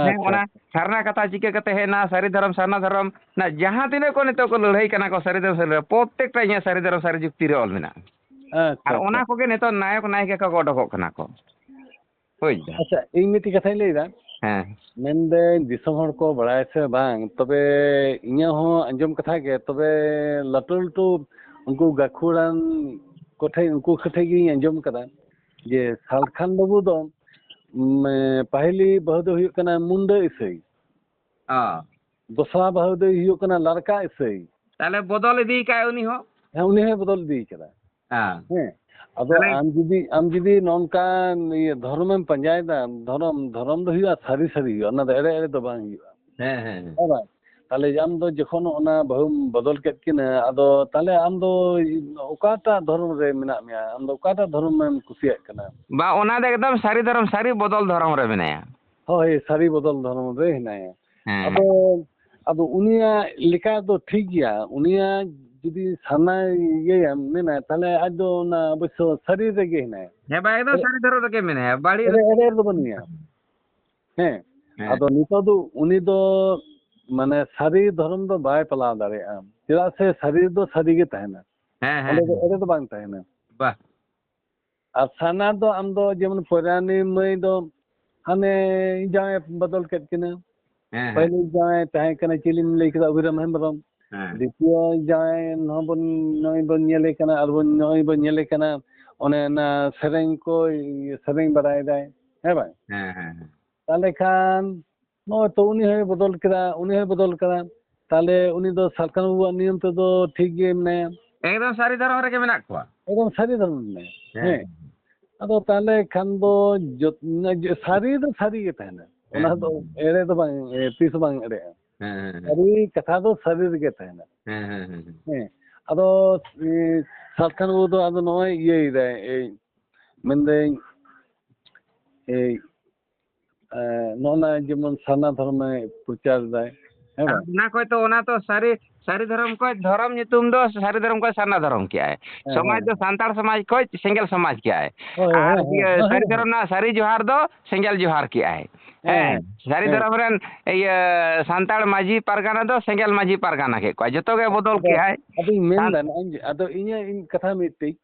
ᱦᱮᱸ, ᱟᱪᱪᱷᱟ, ᱚᱱᱟ ᱟᱪᱪᱷᱟ᱾ ᱥᱟᱨᱱᱟ ᱠᱟᱛᱷᱟ ᱪᱤᱠᱟᱹ ᱠᱟᱛᱮ ᱦᱮᱡ ᱮᱱᱟ, ᱥᱟᱹᱨᱤ ᱫᱷᱚᱨᱚᱢ, ᱥᱟᱨᱱᱟ ᱫᱷᱚᱨᱚᱢ, ᱱᱟ ᱡᱟᱦᱟᱸ ᱛᱤᱱᱟᱹᱜ ᱠᱚ ᱱᱤᱛᱚᱜ ᱠᱚ ᱞᱟᱹᱲᱦᱟᱹᱭ ᱠᱟᱱᱟ ᱠᱚ ᱥᱟᱹᱨᱤ ᱫᱷᱚᱨᱚᱢ, ᱥᱟᱹᱨᱤ ᱫᱷᱚᱨᱚᱢ, ᱯᱨᱚᱛᱮᱠᱴᱟ ᱤᱧᱟᱹᱜ ᱥᱟᱹᱨᱤ ᱫᱷᱚᱨᱚᱢ ᱥᱟᱹᱨᱤ ᱡᱩᱠᱛᱤ ᱨᱮ ᱚᱞ ᱢᱮᱱᱟᱜᱼᱟ᱾ ᱟᱪᱪᱷᱟ, ᱟᱨ ᱚᱱᱟ ᱟᱪᱪᱷᱟ᱾ ᱠᱚᱜᱮ ᱱᱤᱛᱚᱜ ᱱᱟᱭᱚᱠ ᱱᱟᱭᱤᱠᱟ ᱠᱚ ᱚᱰᱚᱠᱚᱜ ᱠᱟᱱᱟ ᱠᱚ᱾ ᱵᱩᱡᱽ ᱫᱟ? ᱟᱪᱪᱷᱟ, ᱤᱧ ᱢᱤᱫᱴᱤᱡ ᱠᱟᱛᱷᱟᱧ ᱞᱟᱹᱭᱫᱟ᱾ ᱦᱮᱸ᱾ ᱢᱮᱱᱫᱟᱹᱧ ᱫᱤᱥᱚᱢ ᱦᱚᱲ ᱠᱚ ᱵᱟᱲᱟᱭᱟ ᱥᱮ ᱵᱟᱝ, ᱛᱚᱵᱮ ᱤᱧᱟᱹᱜ ᱦᱚᱸ ᱟᱸᱡᱚᱢ ᱠᱟᱛᱷᱟ ᱜᱮ, ᱛᱚᱵᱮ ᱞᱟᱹᱴᱩ ᱞᱟᱹᱴᱩ ᱩᱱᱠᱩ ᱜᱟᱹᱠᱷᱩᱲᱟᱱ ᱠᱚᱴᱷᱮᱱ, ᱩᱱᱠᱩ ᱠᱚᱴᱷᱮᱱ ᱜᱤᱧ ᱟᱸᱡᱚᱢ ᱠᱟᱫᱟ ᱡᱮ ᱥᱟᱞᱠᱷᱟᱱ ᱵᱟᱹᱵᱩ ᱫᱚ, ᱩᱢ, ᱯᱟᱹᱦᱤᱞᱤ ᱵᱟᱹᱦᱩ ᱫᱚ ᱦᱩᱭᱩᱜ ᱠᱟᱱᱟ ᱢᱩᱱᱰᱟᱹ ᱤᱥᱟᱹᱭ, ᱚ᱾ ᱫᱚᱥᱨᱟ ᱵᱟᱹᱦᱩ ᱫᱚᱭ ᱦᱩᱭᱩᱜ ᱠᱟᱱᱟ ᱞᱟᱲᱠᱟ ᱤᱥᱟᱹᱭ᱾ ᱛᱟᱦᱞᱮ ᱵᱚᱫᱚᱞ ᱤᱫᱤ ᱠᱟᱜ ᱩᱱᱤ ᱦᱚᱸ᱾ ᱦᱮᱸ, ᱩᱱᱤ ᱦᱚᱸᱭ ᱵᱚᱫᱚᱞ ᱤᱫᱤ ᱠᱟᱫᱟ᱾ ᱦᱮᱸ᱾ ᱦᱮᱸ, ᱟᱫᱚ ᱛᱟᱦᱞᱮ ᱟᱢ ᱡᱩᱫᱤ, ᱟᱢ ᱡᱩᱫᱤ ᱱᱚᱝᱠᱟ ᱤᱭᱟᱹ ᱫᱷᱚᱨᱚᱢᱮᱢ ᱯᱟᱸᱡᱟᱭᱮᱫᱟ, ᱫᱷᱚᱨᱚᱢ, ᱫᱷᱚᱨᱚᱢ ᱫᱚ ᱦᱩᱭᱩᱜᱼᱟ ᱥᱟᱹᱨᱤ ᱥᱟᱹᱨᱤ ᱦᱩᱭᱩᱜᱼᱟ, ᱚᱱᱟ ᱫᱚ ᱮᱲᱮ ᱮᱲᱮ ᱫᱚ ᱵᱟᱝ ᱦᱩᱭᱩᱜᱼᱟ᱾ ᱦᱮᱸ, ᱦᱮᱸ, ᱦᱮᱸ᱾ ᱦᱮᱸ ᱵᱟᱝ? ᱛᱟᱦᱞᱮ ᱟᱢ ᱫᱚ ᱡᱚᱠᱷᱚᱱ ᱚᱱᱟ ᱵᱟᱹᱦᱩᱢ ᱵᱚᱫᱚᱞ ᱠᱮᱫ ᱠᱤᱱᱟᱹ, ᱟᱫᱚ ᱛᱟᱦᱞᱮ ᱟᱢ ᱫᱚ ᱚᱠᱟᱴᱟᱜ ᱫᱷᱚᱨᱚᱢ ᱨᱮ ᱢᱮᱱᱟᱜ ᱢᱮᱭᱟ? ᱟᱢ ᱫᱚ ᱚᱠᱟᱴᱟᱜ ᱫᱷᱚᱨᱚᱢᱮᱢ ᱠᱩᱥᱤᱭᱟᱜ ᱠᱟᱱᱟ? ᱵᱟ, ᱚᱱᱟ ᱫᱚ ᱮᱠᱫᱚᱢ ᱥᱟᱹᱨᱤ ᱫᱷᱚᱨᱚᱢ, ᱥᱟᱹᱨᱤ ᱵᱚᱫᱚᱞ ᱫᱷᱚᱨᱚᱢ ᱨᱮ ᱢᱮᱱᱟᱭᱟ᱾ ᱦᱳᱭ, ᱥᱟᱹᱨᱤ ᱵᱚᱫᱚᱞ ᱫᱷᱚᱨᱚᱢ ᱨᱮ ᱦᱮᱱᱟᱭᱟ᱾ ᱦᱮᱸ᱾ ᱟᱫᱚ, ᱟᱫᱚ ᱩᱱᱤᱭᱟᱜ ᱞᱮᱠᱟ ᱫᱚ ᱴᱷᱤᱠ ᱜᱮᱭᱟ, ᱩᱱᱤᱭᱟᱜ ᱡᱩᱫᱤ ᱥᱟᱨᱱᱟ ᱤᱭᱟᱹᱭᱟᱢ, ᱢᱮᱱᱟ, ᱛᱟᱦᱞᱮ ᱟᱡ ᱫᱚ ᱚᱱᱟ ᱚᱵᱚᱥᱥᱚ ᱥᱟᱹᱨᱤ ᱨᱮᱜᱮ ᱦᱮᱱᱟᱭᱟ᱾ ᱦᱮᱸ, ᱵᱟ, ᱮᱠᱫᱚᱢ ᱮ-, ᱥᱟᱹᱨᱤ ᱫᱷᱚᱨᱚᱢ ᱨᱮᱜᱮ ᱢᱮᱱᱟᱭᱟ, ᱵᱟᱹᱲᱤᱡ ᱮᱲᱮ, ᱨᱮ ᱮᱲᱮ ᱨᱮᱫᱚ ᱵᱟᱹᱱᱩᱭᱟ᱾ ᱦᱮᱸ᱾ ᱦᱮᱸ᱾ ᱟᱫᱚ ᱱᱤᱛᱚᱜ ᱫᱚ ᱩᱱᱤ ᱫᱚ, ᱢᱟᱱᱮ, ᱥᱟᱹᱨᱤ ᱫᱷᱚᱨᱚᱢ ᱫᱚ ᱵᱟᱭ ᱯᱟᱞᱟᱣ ᱫᱟᱲᱮᱭᱟᱜᱼᱟ, ᱪᱮᱫᱟᱜ ᱥᱮ ᱥᱟᱹᱨᱤ ᱫᱚ ᱥᱟᱹᱨᱤ ᱜᱮ ᱛᱟᱦᱮᱱᱟ᱾ ᱦᱮᱸ, ᱦᱮᱸ, ᱚᱸᱰᱮ ᱫᱚ ᱦᱮᱸ᱾ ᱮᱲᱮ ᱫᱚ ᱵᱟᱝ ᱛᱟᱦᱮᱱᱟ᱾ ᱵᱟ᱾ ᱟᱨ ᱥᱟᱨᱱᱟ ᱫᱚ ᱟᱢ ᱫᱚ ᱡᱮᱢᱚᱱ ᱯᱚᱭᱨᱟᱱᱤ ᱢᱟᱹᱭ ᱫᱚ ᱦᱟᱱᱮ ᱡᱟᱶᱟᱭ ᱵᱚᱫᱚᱞ ᱠᱮᱫ ᱠᱤᱱᱟᱹ᱾ ᱦᱮᱸ, ᱦᱮᱸ᱾ ᱯᱟᱹᱦᱤᱞ ᱡᱟᱶᱟᱭ ᱛᱟᱦᱮᱸ ᱠᱟᱱᱟ ᱪᱤᱞᱤᱢ ᱞᱟᱹᱭ ᱠᱮᱫᱟ, ᱚᱵᱷᱤᱨᱟᱢ ᱦᱮᱢᱵᱨᱚᱢ᱾ ᱦᱮᱸ᱾ ᱫᱤᱛᱤᱭᱚ ᱡᱟᱶᱟᱭ ᱱᱚᱜᱼᱚᱭ ᱵᱚᱱ, ᱱᱚᱜᱼᱚᱭ ᱵᱚᱱ ᱧᱮᱞᱮ ᱠᱟᱱᱟ, ᱟᱨ ᱵᱚᱱ, ᱱᱚᱜᱼᱚᱭ ᱵᱚᱱ ᱧᱮᱞᱮ ᱠᱟᱱᱟ, ᱚᱱᱮ ᱚᱱᱟ ᱥᱮᱨᱮᱧ ᱠᱚ, ᱥᱮᱨᱮᱧ ᱵᱟᱲᱟᱭᱮᱫᱟᱭ, ᱦᱮᱸ ᱵᱟᱝ? ᱦᱮᱸ, ᱦᱮᱸ, ᱦᱮᱸ᱾ ᱛᱟᱦᱞᱮ ᱠᱷᱟᱱ ᱱᱚᱜᱼᱚᱭ ᱛᱚ ᱩᱱᱤ ᱦᱚᱸᱭ ᱵᱚᱫᱚᱞ ᱠᱮᱫᱟ, ᱩᱱᱤ ᱦᱚᱸᱭ ᱵᱚᱫᱚᱞ ᱠᱮᱫᱟ, ᱛᱟᱦᱞᱮ ᱩᱱᱤ ᱫᱚ ᱥᱟᱞᱠᱷᱟᱱ ᱵᱟᱹᱵᱩᱣᱟᱜ ᱱᱤᱭᱚᱢ ᱛᱮᱫᱚ ᱴᱷᱤᱠ ᱜᱮ ᱢᱮᱱᱟᱭᱟ᱾ ᱮᱠᱫᱚᱢ ᱥᱟᱹᱨᱤ ᱫᱷᱚᱨᱚᱢ ᱨᱮᱜᱮ ᱢᱮᱱᱟᱜ ᱠᱚᱣᱟ᱾ ᱮᱠᱫᱚᱢ ᱥᱟᱹᱨᱤ ᱫᱷᱚᱨᱚᱢ ᱢᱮᱱᱟᱭᱟ᱾ ᱦᱮᱸ᱾ ᱦᱮᱸ᱾ ᱟᱫᱚ ᱛᱟᱦᱞᱮ ᱠᱷᱟᱱ ᱫᱚ ᱡᱚᱛ-, ᱥᱟᱹᱨᱤ ᱫᱚ ᱥᱟᱹᱨᱤ ᱜᱮ ᱛᱟᱦᱮᱱᱟ᱾ ᱚᱱᱟ ᱦᱮᱸ, ᱫᱚ ᱦᱮᱸ, ᱦᱮᱸ᱾ ᱮᱲᱮ ᱫᱚ ᱵᱟᱝ, ᱮ, ᱛᱤᱥ ᱦᱚᱸ ᱵᱟᱝ ᱮᱲᱮᱜᱼᱟ᱾ ᱦᱮᱸ, ᱦᱮᱸ, ᱦᱮᱸ᱾ ᱥᱟᱹᱨᱤ ᱠᱟᱛᱷᱟ ᱫᱚ ᱥᱟᱹᱨᱤ ᱨᱮᱜᱮ ᱛᱟᱦᱮᱱᱟ᱾ ᱦᱮᱸ, ᱦᱮᱸ, ᱦᱮᱸ, ᱦᱮᱸ᱾ ᱦᱮᱸ᱾ ᱟᱫᱚ ᱥᱟᱞᱠᱷᱟᱱ ᱵᱟᱹᱵᱩ ᱫᱚ ᱟᱫᱚ ᱱᱚᱜᱼᱚᱭ ᱤᱭᱟᱹᱭᱮᱫᱟᱭ, ᱮᱭ ᱢᱮᱱᱫᱟᱹᱧ, ᱮᱭ ᱱᱚᱜᱼᱚ ᱱᱟ ᱡᱮᱢᱚᱱ ᱥᱟᱨᱱᱟ ᱫᱷᱚᱨᱚᱢᱮ ᱯᱨᱚᱪᱟᱨ ᱮᱫᱟᱭ, ᱦᱮᱸ ᱵᱟᱝ? ᱚᱱᱟ ᱠᱚᱭ ᱛᱚ ᱚᱱᱟ ᱛᱚ ᱥᱟᱹᱨᱤ ᱥᱟᱹᱨᱤ ᱫᱷᱚᱨᱚᱢ ᱠᱚᱭ ᱫᱷᱚᱨᱚᱢ ᱧᱩᱛᱩᱢ ᱫᱚ ᱥᱟᱹᱨᱤ ᱫᱷᱚᱨᱚᱢ ᱠᱚᱭ ᱥᱟᱨᱱᱟ ᱫᱷᱚᱨᱚᱢ ᱠᱮᱜᱼᱟᱭ᱾ ᱥᱚᱢᱟᱡᱽ ᱫᱚ ᱥᱟᱱᱛᱟᱲ ᱥᱚᱢᱟᱡᱽ ᱠᱚᱭ ᱥᱮᱸᱜᱮᱞ ᱥᱚᱢᱟᱡᱽ ᱠᱮᱜᱼᱟᱭ᱾ ᱟᱨ ᱤᱭᱟᱹ ᱥᱟᱹᱨᱤ ᱫᱷᱚᱨᱚᱢ ᱨᱮᱱᱟᱜ ᱥᱟᱹᱨᱤ ᱡᱚᱦᱟᱨ ᱫᱚ ᱥᱮᱸᱜᱮᱞ ᱡᱚᱦᱟᱨ ᱠᱮᱜᱼᱟᱭ᱾ ᱦᱮᱸ, ᱥᱟᱹᱨᱤ ᱫᱷᱚᱨᱚᱢ ᱨᱮᱱ ᱤᱭᱟᱹ ᱥᱟᱱᱛᱟᱲ ᱢᱟᱹᱡᱷᱤ ᱯᱟᱨᱜᱟᱱᱟ ᱫᱚ ᱥᱮᱸᱜᱮᱞ ᱢᱟᱹᱡᱷᱤ ᱯᱟᱨᱜᱟᱱᱟ ᱠᱮᱫ ᱠᱚᱣᱟ, ᱡᱚᱛᱚ ᱜᱮ ᱵᱚᱫᱚᱞ ᱠᱮᱜᱼᱟᱭ᱾ ᱟᱫᱚᱧ ᱢᱮᱱᱫᱟ ᱱᱚᱜᱼᱚᱭ ᱡᱮ, ᱟᱫᱚ ᱤᱧᱟᱹᱜ ᱤᱧ ᱠᱟᱛᱷᱟ ᱢᱤᱫᱴᱤᱡ,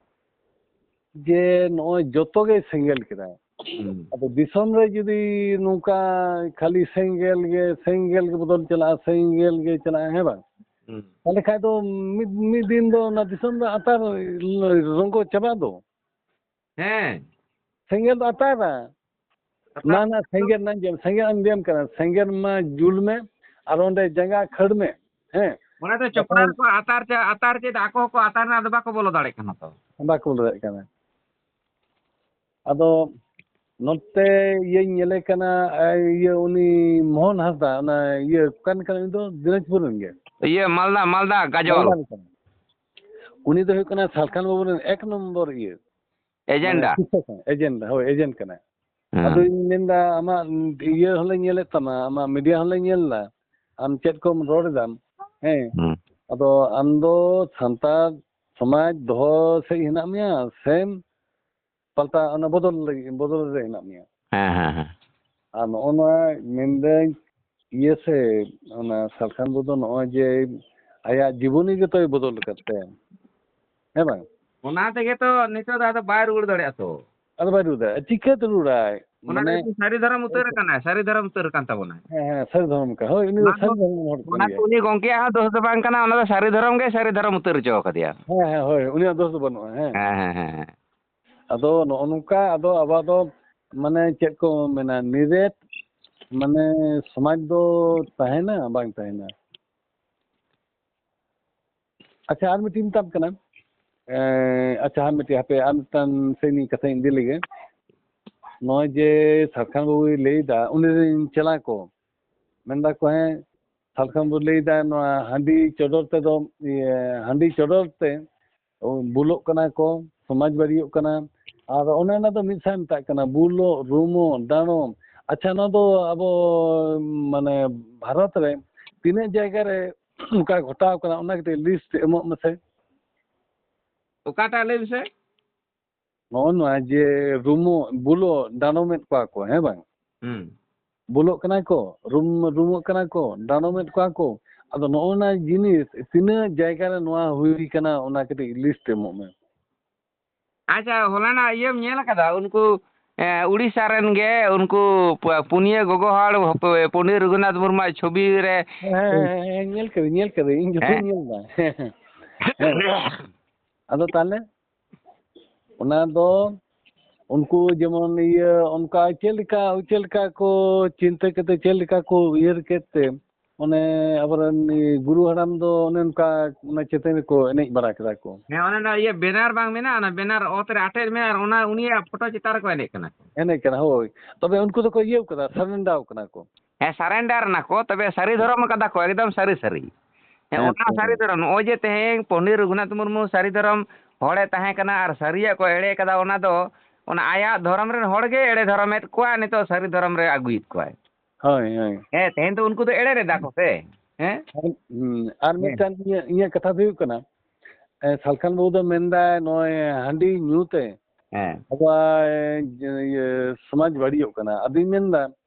ᱡᱮ ᱱᱚᱜᱼᱚᱭ ᱡᱚᱛᱚ ᱜᱮ ᱥᱮᱸᱜᱮᱞ ᱠᱮᱫᱟᱭ᱾ ᱟᱫᱚ ᱫᱤᱥᱚᱢ ᱨᱮ ᱡᱩᱫᱤ ᱱᱚᱝᱠᱟ ᱠᱷᱟᱹᱞᱤ ᱥᱮᱸᱜᱮᱞ ᱜᱮ ᱥᱮᱸᱜᱮᱞ ᱜᱮ ᱵᱚᱫᱚᱞ ᱪᱟᱞᱟᱜᱼᱟ, ᱥᱮᱸᱜᱮᱞ ᱜᱮ ᱪᱟᱞᱟᱜᱼᱟ, ᱦᱮᱸ ᱵᱟᱝ? ᱛᱟᱦᱞᱮ ᱠᱷᱟᱡ ᱫᱚ ᱢᱤᱫ ᱢᱤᱫ ᱫᱤᱱ ᱫᱚ ᱚᱱᱟ ᱫᱤᱥᱚᱢ ᱫᱚ ᱟᱛᱟᱨ ᱨᱚᱸᱜᱚ ᱪᱟᱵᱟᱜ ᱫᱚ᱾ ᱦᱮᱸ᱾ ᱥᱮᱸᱜᱮᱞ ᱫᱚ ᱟᱛᱟᱨᱟ᱾ ᱟᱛᱟᱨ ᱢᱟ ᱱᱟ ᱥᱮᱸᱜᱮᱞ ᱱᱟ ᱡᱮ ᱥᱮᱸᱜᱮᱞ ᱮᱢ ᱞᱟᱹᱭᱟᱢ ᱠᱟᱱᱟ, ᱥᱮᱸᱜᱮᱞ ᱢᱟ ᱡᱩᱞ ᱢᱮ ᱟᱨ ᱚᱸᱰᱮ ᱡᱟᱸᱜᱟ ᱠᱷᱟᱹᱲ ᱢᱮ᱾ ᱦᱮᱸ᱾ ᱚᱱᱟ ᱫᱚ ᱪᱚᱯᱲᱟᱣ ᱠᱚ ᱟᱛᱟᱨ ᱪᱮ ᱟᱛᱟᱨ ᱪᱮᱫ ᱟᱠᱚ ᱦᱚᱸᱠᱚ ᱟᱛᱟᱨ ᱨᱮᱱᱟᱜ ᱫᱚ ᱵᱟᱠᱚ ᱵᱚᱞᱚ ᱫᱟᱲᱮᱭᱟᱜ ᱠᱟᱱᱟ ᱛᱚ᱾ ᱵᱟᱠᱚ ᱵᱚᱞᱚ ᱫᱟᱲᱮᱭᱟᱜ ᱠᱟᱱᱟ᱾ ᱟᱫᱚ ᱱᱚᱛᱮ ᱤᱭᱟᱹᱧ ᱧᱮᱞᱮ ᱠᱟᱱᱟ, ᱤᱭᱟᱹ ᱩᱱᱤ ᱢᱳᱦᱚᱱ ᱦᱟᱸᱥᱫᱟ, ᱚᱱᱟ ᱤᱭᱟᱹ ᱚᱠᱟᱱ ᱠᱟᱱᱟ ᱩᱱᱤ ᱫᱚ? ᱫᱤᱱᱟᱡᱽᱯᱩᱨ ᱨᱮᱱ ᱜᱮ᱾ ᱤᱭᱟᱹ ᱢᱟᱞᱫᱟ, ᱢᱟᱞᱫᱟ ᱜᱟᱡᱚᱞ᱾ ᱢᱟᱞᱫᱟ ᱨᱮᱱ ᱠᱟᱱᱟ᱾ ᱩᱱᱤ ᱫᱚ ᱦᱩᱭᱩᱜ ᱠᱟᱱᱟ ᱥᱟᱞᱠᱷᱟᱱ ᱵᱟᱹᱵᱩ ᱨᱮᱱ ᱮᱠ ᱱᱚᱢᱵᱚᱨ ᱤᱭᱟᱹ᱾ ᱮᱡᱮᱱᱰᱟ᱾ ᱢᱟᱱᱮ ᱥᱤᱥᱥᱚ ᱠᱟᱱᱟ, ᱮᱡᱮᱱᱰᱟ, ᱦᱳᱭ, ᱮᱡᱮᱱᱴ ᱠᱟᱱᱟᱭ᱾ ᱦᱮᱸ᱾ ᱟᱫᱚᱧ ᱢᱮᱱᱫᱟ, ᱟᱢᱟᱜ ᱤᱭᱟᱹ ᱦᱚᱸᱞᱮ ᱧᱮᱞᱮᱫ ᱛᱟᱢᱟ, ᱟᱢᱟᱜ ᱢᱤᱰᱤᱭᱟ ᱦᱚᱸᱞᱮ ᱧᱮᱞ ᱮᱫᱟ, ᱟᱢ ᱪᱮᱫ ᱠᱚᱢ ᱨᱚᱲ ᱮᱫᱟᱢ, ᱦᱮᱸ᱾ ᱦᱩᱸ᱾ ᱟᱫᱚ ᱟᱢ ᱫᱚ ᱥᱟᱱᱛᱟᱲ ᱥᱚᱢᱟᱡᱽ ᱫᱚᱦᱚ ᱥᱮᱫ ᱦᱮᱱᱟᱜ ᱢᱮᱭᱟ ᱥᱮᱢ ᱯᱟᱞᱴᱟ, ᱚᱱᱟ ᱵᱚᱫᱚᱞ ᱞᱟᱹᱜᱤᱫ, ᱵᱚᱫᱚᱞ ᱨᱮ ᱦᱮᱱᱟᱜ ᱢᱮᱭᱟ? ᱦᱮᱸ, ᱦᱮᱸ, ᱦᱮᱸ᱾ ᱟᱨ ᱱᱚᱜᱼᱚ ᱱᱚᱣᱟ ᱢᱮᱱᱫᱟᱹᱧ, ᱤᱭᱟᱹ ᱥᱮ, ᱚᱱᱟ ᱥᱟᱞᱠᱷᱟᱱ ᱵᱟᱹᱵᱩ ᱫᱚ ᱱᱚᱜᱼᱚᱭ ᱡᱮ ᱟᱭᱟᱜ ᱡᱤᱵᱚᱱᱤ ᱜᱮᱛᱚᱭ ᱵᱚᱫᱚᱞ ᱟᱠᱟᱫ ᱛᱟᱭᱟ, ᱦᱮᱸ ᱵᱟᱝ? ᱚᱱᱟ ᱛᱮᱜᱮ ᱛᱚ ᱱᱤᱛᱚᱜ ᱫᱚ ᱟᱫᱚ ᱵᱟᱭ ᱨᱩᱣᱟᱹᱲ ᱫᱟᱲᱮᱭᱟᱜᱼᱟ ᱛᱚ᱾ ᱟᱫᱚ ᱵᱟᱭ ᱨᱩᱣᱟᱹᱲ ᱫᱟᱲᱮᱭᱟᱜᱼᱟ, ᱪᱤᱠᱟᱹᱛᱮ ᱨᱩᱣᱟᱹᱲᱟᱭ? ᱚᱱᱟ ᱢᱟᱱᱮ ᱫᱚ ᱥᱟᱹᱨᱤ ᱫᱷᱚᱨᱚᱢ ᱩᱛᱟᱹᱨ ᱟᱠᱟᱱᱟᱭ, ᱥᱟᱹᱨᱤ ᱫᱷᱚᱨᱚᱢ ᱩᱛᱟᱹᱨ ᱟᱠᱟᱱ ᱛᱟᱵᱚᱱᱟᱭ᱾ ᱦᱮᱸ, ᱦᱮᱸ, ᱥᱟᱹᱨᱤ ᱫᱷᱚᱨᱚᱢ ᱠᱟᱱᱟ᱾ ᱦᱳᱭ, ᱩᱱᱤ ᱫᱚ ᱚᱱᱟ ᱥᱟᱹᱨᱤ ᱫᱚ, ᱫᱷᱚᱨᱚᱢ ᱦᱚᱲ ᱠᱟᱱ ᱚᱱᱟ ᱜᱮᱭᱟᱭ᱾ ᱫᱚ ᱩᱱᱤ ᱜᱚᱝᱠᱮᱭᱟᱜ ᱦᱚᱸ ᱫᱳᱥ ᱫᱚ ᱵᱟᱝ ᱠᱟᱱᱟ, ᱚᱱᱟ ᱫᱚ ᱥᱟᱹᱨᱤ ᱫᱷᱚᱨᱚᱢ ᱜᱮ ᱥᱟᱹᱨᱤ ᱫᱷᱚᱨᱚᱢ ᱩᱛᱟᱹᱨ ᱦᱚᱪᱚ ᱠᱟᱫᱮᱭᱟ᱾ ᱦᱮᱸ, ᱦᱮᱸ, ᱦᱳᱭ, ᱩᱱᱤᱭᱟᱜ ᱫᱳᱥ ᱫᱚ ᱵᱟᱹᱱᱩᱜᱼᱟ᱾ ᱦᱮᱸ᱾ ᱦᱮᱸ, ᱦᱮᱸ, ᱦᱮᱸ, ᱦᱮᱸ᱾ ᱟᱫᱚ ᱱᱚᱜᱼᱚ ᱱᱚᱝᱠᱟ, ᱟᱫᱚ ᱟᱵᱚ ᱫᱚ ᱢᱟᱱᱮ ᱪᱮᱫ ᱠᱚ ᱢᱮᱱᱟ, ᱱᱤᱨᱮᱴ ᱢᱟᱱᱮ ᱥᱚᱢᱟᱡᱽ ᱫᱚ ᱛᱟᱦᱮᱱᱟ ᱵᱟᱝ ᱛᱟᱦᱮᱱᱟ? ᱟᱪᱪᱷᱟ, ᱟᱨ ᱢᱤᱫᱴᱤᱡ ᱢᱮᱛᱟᱢ ᱠᱟᱱᱟ᱾ ᱮᱸ, ᱟᱪᱪᱷᱟ, ᱟᱨ ᱢᱤᱫᱴᱤᱡ ᱦᱟᱯᱮ, ᱟᱨ ᱢᱤᱫᱴᱟᱝ ᱥᱮᱫ ᱤᱧ ᱠᱟᱛᱷᱟᱧ ᱤᱫᱤ ᱞᱮᱜᱮ᱾ ᱱᱚᱜᱼᱚᱭ ᱡᱮ ᱥᱟᱞᱠᱷᱟᱱ ᱵᱟᱹᱵᱩᱭ ᱞᱟᱹᱭᱫᱟ, ᱩᱱᱤ ᱨᱮᱱ ᱪᱮᱞᱟ ᱠᱚ ᱢᱮᱱᱫᱟ ᱠᱚ, ᱦᱮᱸ, ᱥᱟᱞᱠᱷᱟᱱ ᱵᱚ ᱞᱟᱹᱭᱫᱟ, ᱱᱚᱣᱟ ᱦᱟᱺᱰᱤ ᱪᱚᱰᱚᱨ ᱛᱮᱫᱚ, ᱤᱭᱟᱹ, ᱦᱟᱺᱰᱤ ᱪᱚᱰᱚᱨ ᱛᱮ ᱵᱩᱞᱚᱜ ᱠᱟᱱᱟ ᱠᱚ, ᱥᱚᱢᱟᱡᱽ ᱵᱟᱹᱲᱤᱡᱚᱜ ᱠᱟᱱᱟ᱾ ᱟᱨ ᱚᱱᱮ ᱚᱱᱟ ᱫᱚ ᱢᱤᱫ ᱥᱟᱭ ᱢᱮᱛᱟᱜ ᱠᱟᱱᱟ, ᱵᱩᱞᱚᱜ, ᱨᱩᱢᱚᱜ, ᱰᱟᱸᱰᱚᱢ᱾ ᱟᱪᱪᱷᱟ, ᱱᱚᱣᱟ ᱫᱚ ᱟᱵᱚ, ᱢᱟᱱᱮ, ᱵᱷᱟᱨᱚᱛ ᱨᱮ ᱛᱤᱱᱟᱹᱜ ᱡᱟᱭᱜᱟ ᱨᱮ ᱚᱱᱠᱟ ᱜᱷᱚᱴᱟᱣ ᱠᱟᱱᱟ, ᱚᱱᱟ ᱠᱟᱹᱴᱤᱡ ᱞᱤᱥᱴ ᱮᱢᱚᱜ ᱢᱮᱥᱮ᱾ ᱚᱠᱟᱴᱟᱜ ᱞᱟᱹᱭ ᱢᱮᱥᱮ? ᱱᱚᱜᱼᱚ ᱱᱚᱣᱟ ᱡᱮ ᱨᱩᱢᱚᱜ, ᱵᱩᱞᱚᱜ, ᱰᱟᱸᱰᱚᱢᱮᱫ ᱠᱚᱣᱟ ᱠᱚ, ᱦᱮᱸ ᱵᱟᱝ? ᱦᱩᱸ᱾ ᱵᱩᱞᱚᱜ ᱠᱟᱱᱟ ᱠᱚ, ᱨᱩᱢ, ᱨᱩᱢᱚᱜ ᱠᱟᱱᱟ ᱠᱚ, ᱰᱟᱸᱰᱚᱢᱮᱫ ᱠᱚᱣᱟ ᱠᱚ᱾ ᱟᱫᱚ ᱱᱚᱜᱼᱚ ᱱᱚᱣᱟ ᱡᱤᱱᱤᱥ ᱛᱤᱱᱟᱹᱜ ᱡᱟᱭᱜᱟ ᱨᱮ ᱱᱚᱣᱟ ᱦᱩᱭ ᱠᱟᱱᱟ, ᱚᱱᱟ ᱠᱟᱹᱴᱤᱡ ᱞᱤᱥᱴ ᱮᱢᱚᱜ ᱢᱮ᱾ ᱟᱪᱪᱷᱟ, ᱦᱚᱞᱟᱱᱟᱜ ᱤᱭᱟᱹᱢ ᱧᱮᱞ ᱟᱠᱟᱫᱟ? ᱩᱱᱠᱩ, ᱮ, ᱩᱲᱤᱥᱥᱟ ᱨᱮᱱ ᱜᱮ, ᱩᱱᱠᱩ ᱯ-, ᱯᱩᱱᱭᱟᱹ ᱜᱚᱜᱚ ᱦᱚᱲ, ᱦᱚᱯ-, ᱯᱚᱱᱰᱤᱛ ᱨᱚᱜᱷᱩᱱᱟᱛᱷ ᱢᱩᱨᱢᱩᱣᱟᱜ ᱪᱷᱚᱵᱤ ᱨᱮ᱾ ᱦᱮᱸ, ᱦᱮᱸ, ᱦᱮᱸ, ᱧᱮᱞ ᱠᱟᱹᱫᱟᱹᱧ, ᱧᱮᱞ ᱠᱟᱹᱫᱟᱹᱧ, ᱤᱧ ᱡᱚᱛᱚᱧ ᱦᱮᱸ᱾ ᱧᱮᱞ ᱮᱫᱟ᱾ ᱦᱮᱸ᱾ ᱟᱫᱚ ᱛᱟᱦᱞᱮ ᱚᱱᱟ ᱫᱚ ᱩᱱᱠᱩ ᱡᱮᱢᱚᱱ ᱤᱭᱟᱹ ᱚᱱᱠᱟ ᱪᱮᱫ ᱞᱮᱠᱟ, ᱪᱮᱫ ᱞᱮᱠᱟ ᱠᱚ ᱪᱤᱱᱛᱟᱹ ᱠᱮᱫ ᱛᱮ, ᱪᱮᱫ ᱞᱮᱠᱟ ᱠᱚ ᱩᱭᱦᱟᱹᱨ ᱠᱮᱫ ᱛᱮ, ᱚᱱᱮ ᱟᱵᱚᱨᱮᱱ ᱜᱩᱨᱩ ᱦᱟᱲᱟᱢ ᱫᱚ ᱚᱱᱮ ᱚᱱᱠᱟ ᱚᱱᱟ ᱪᱮᱛᱟᱱ ᱨᱮᱠᱚ ᱮᱱᱮᱡ ᱵᱟᱲᱟ ᱠᱮᱫᱟ ᱠᱚ᱾ ᱦᱮᱸ, ᱚᱱᱮ ᱚᱱᱟ ᱤᱭᱟᱹ ᱵᱮᱱᱟᱨ ᱵᱟᱝ ᱢᱮᱱᱟᱜᱼᱟ, ᱚᱱᱟ ᱵᱮᱱᱟᱨ ᱚᱛ ᱨᱮ ᱟᱴᱮᱫ ᱢᱮᱱᱟᱜᱼᱟ, ᱟᱨ ᱚᱱᱟ ᱩᱱᱤᱭᱟᱜ ᱯᱷᱳᱴᱳ ᱪᱮᱛᱟᱱ ᱨᱮᱠᱚ ᱮᱱᱮᱡ ᱠᱟᱱᱟ ᱠᱚ᱾ ᱮᱱᱮᱡ ᱠᱟᱱᱟ, ᱦᱳᱭ᱾ ᱛᱚᱵᱮ ᱩᱱᱠᱩ ᱫᱚᱠᱚ ᱤᱭᱟᱹᱣ ᱠᱟᱫᱟ, ᱥᱟᱨᱮᱱᱰᱟᱣ ᱠᱟᱱᱟ ᱠᱚ᱾ ᱦᱮᱸ, ᱥᱟᱨᱮᱱᱰᱟᱨ ᱮᱱᱟ ᱠᱚ, ᱛᱚᱵᱮ ᱥᱟᱹᱨᱤ ᱫᱷᱚᱨᱚᱢ ᱠᱟᱫᱟ ᱠᱚ, ᱮᱠᱫᱚᱢ ᱥᱟᱹᱨᱤ ᱥᱟᱹᱨᱤ᱾ ᱦᱮᱸ, ᱦᱮᱸ, ᱚᱱᱟ ᱦᱮᱸ᱾ ᱥᱟᱹᱨᱤ ᱫᱷᱚᱨᱚᱢ, ᱱᱚᱜᱼᱚᱭ ᱡᱮ ᱛᱮᱦᱮᱧ ᱯᱚᱱᱰᱤᱛ ᱨᱚᱜᱷᱩᱱᱟᱛᱷ ᱢᱩᱨᱢᱩ ᱥᱟᱹᱨᱤ ᱫᱷᱚᱨᱚᱢ ᱦᱚᱲᱮ ᱛᱟᱦᱮᱸ ᱠᱟᱱᱟ ᱟᱨ ᱥᱟᱹᱨᱤᱭᱟᱜ ᱠᱚ ᱮᱲᱮ ᱠᱟᱫᱟ, ᱚᱱᱟ ᱫᱚ ᱚᱱᱟ ᱟᱭᱟᱜ ᱫᱷᱚᱨᱚᱢ ᱨᱮᱱ ᱦᱚᱲ ᱜᱮ ᱮᱲᱮ ᱫᱷᱚᱨᱚᱢᱮᱫ ᱠᱚᱣᱟ, ᱱᱤᱛᱚᱜ ᱥᱟᱹᱨᱤ ᱫᱷᱚᱨᱚᱢ ᱨᱮ ᱟᱹᱜᱩᱭᱮᱫ ᱠᱚᱣᱟᱭ᱾ ᱦᱳᱭ, ᱦᱳᱭ᱾ ᱦᱮᱸ, ᱛᱮᱦᱮᱧ ᱫᱚ ᱩᱱᱠᱩ ᱫᱚ ᱮᱲᱮ ᱨᱮᱫᱟ ᱠᱚ ᱥᱮ᱾ ᱦᱮᱸ? ᱟᱨ, ᱦᱩᱸ, ᱟᱨ ᱦᱮᱸ᱾ ᱢᱤᱫᱴᱟᱝ ᱤᱧᱟᱹᱜ, ᱤᱧᱟᱹᱜ ᱠᱟᱛᱷᱟ ᱫᱚ ᱦᱩᱭᱩᱜ ᱠᱟᱱᱟ, ᱮ, ᱥᱟᱞᱠᱷᱟᱱ ᱵᱟᱹᱵᱩ ᱫᱚ ᱢᱮᱱᱫᱟᱭ ᱱᱚᱜᱼᱚᱭ ᱦᱟᱺᱰᱤ ᱧᱩ ᱛᱮ ᱦᱮᱸ᱾ ᱟᱵᱚᱣᱟᱜ, ᱮ, ᱤᱭᱟᱹ, ᱥᱚᱢᱟᱡᱽ ᱵᱟᱹᱲᱤᱡᱚᱜ ᱠᱟᱱᱟ᱾ ᱟᱫᱚᱧ ᱢᱮᱱᱫᱟ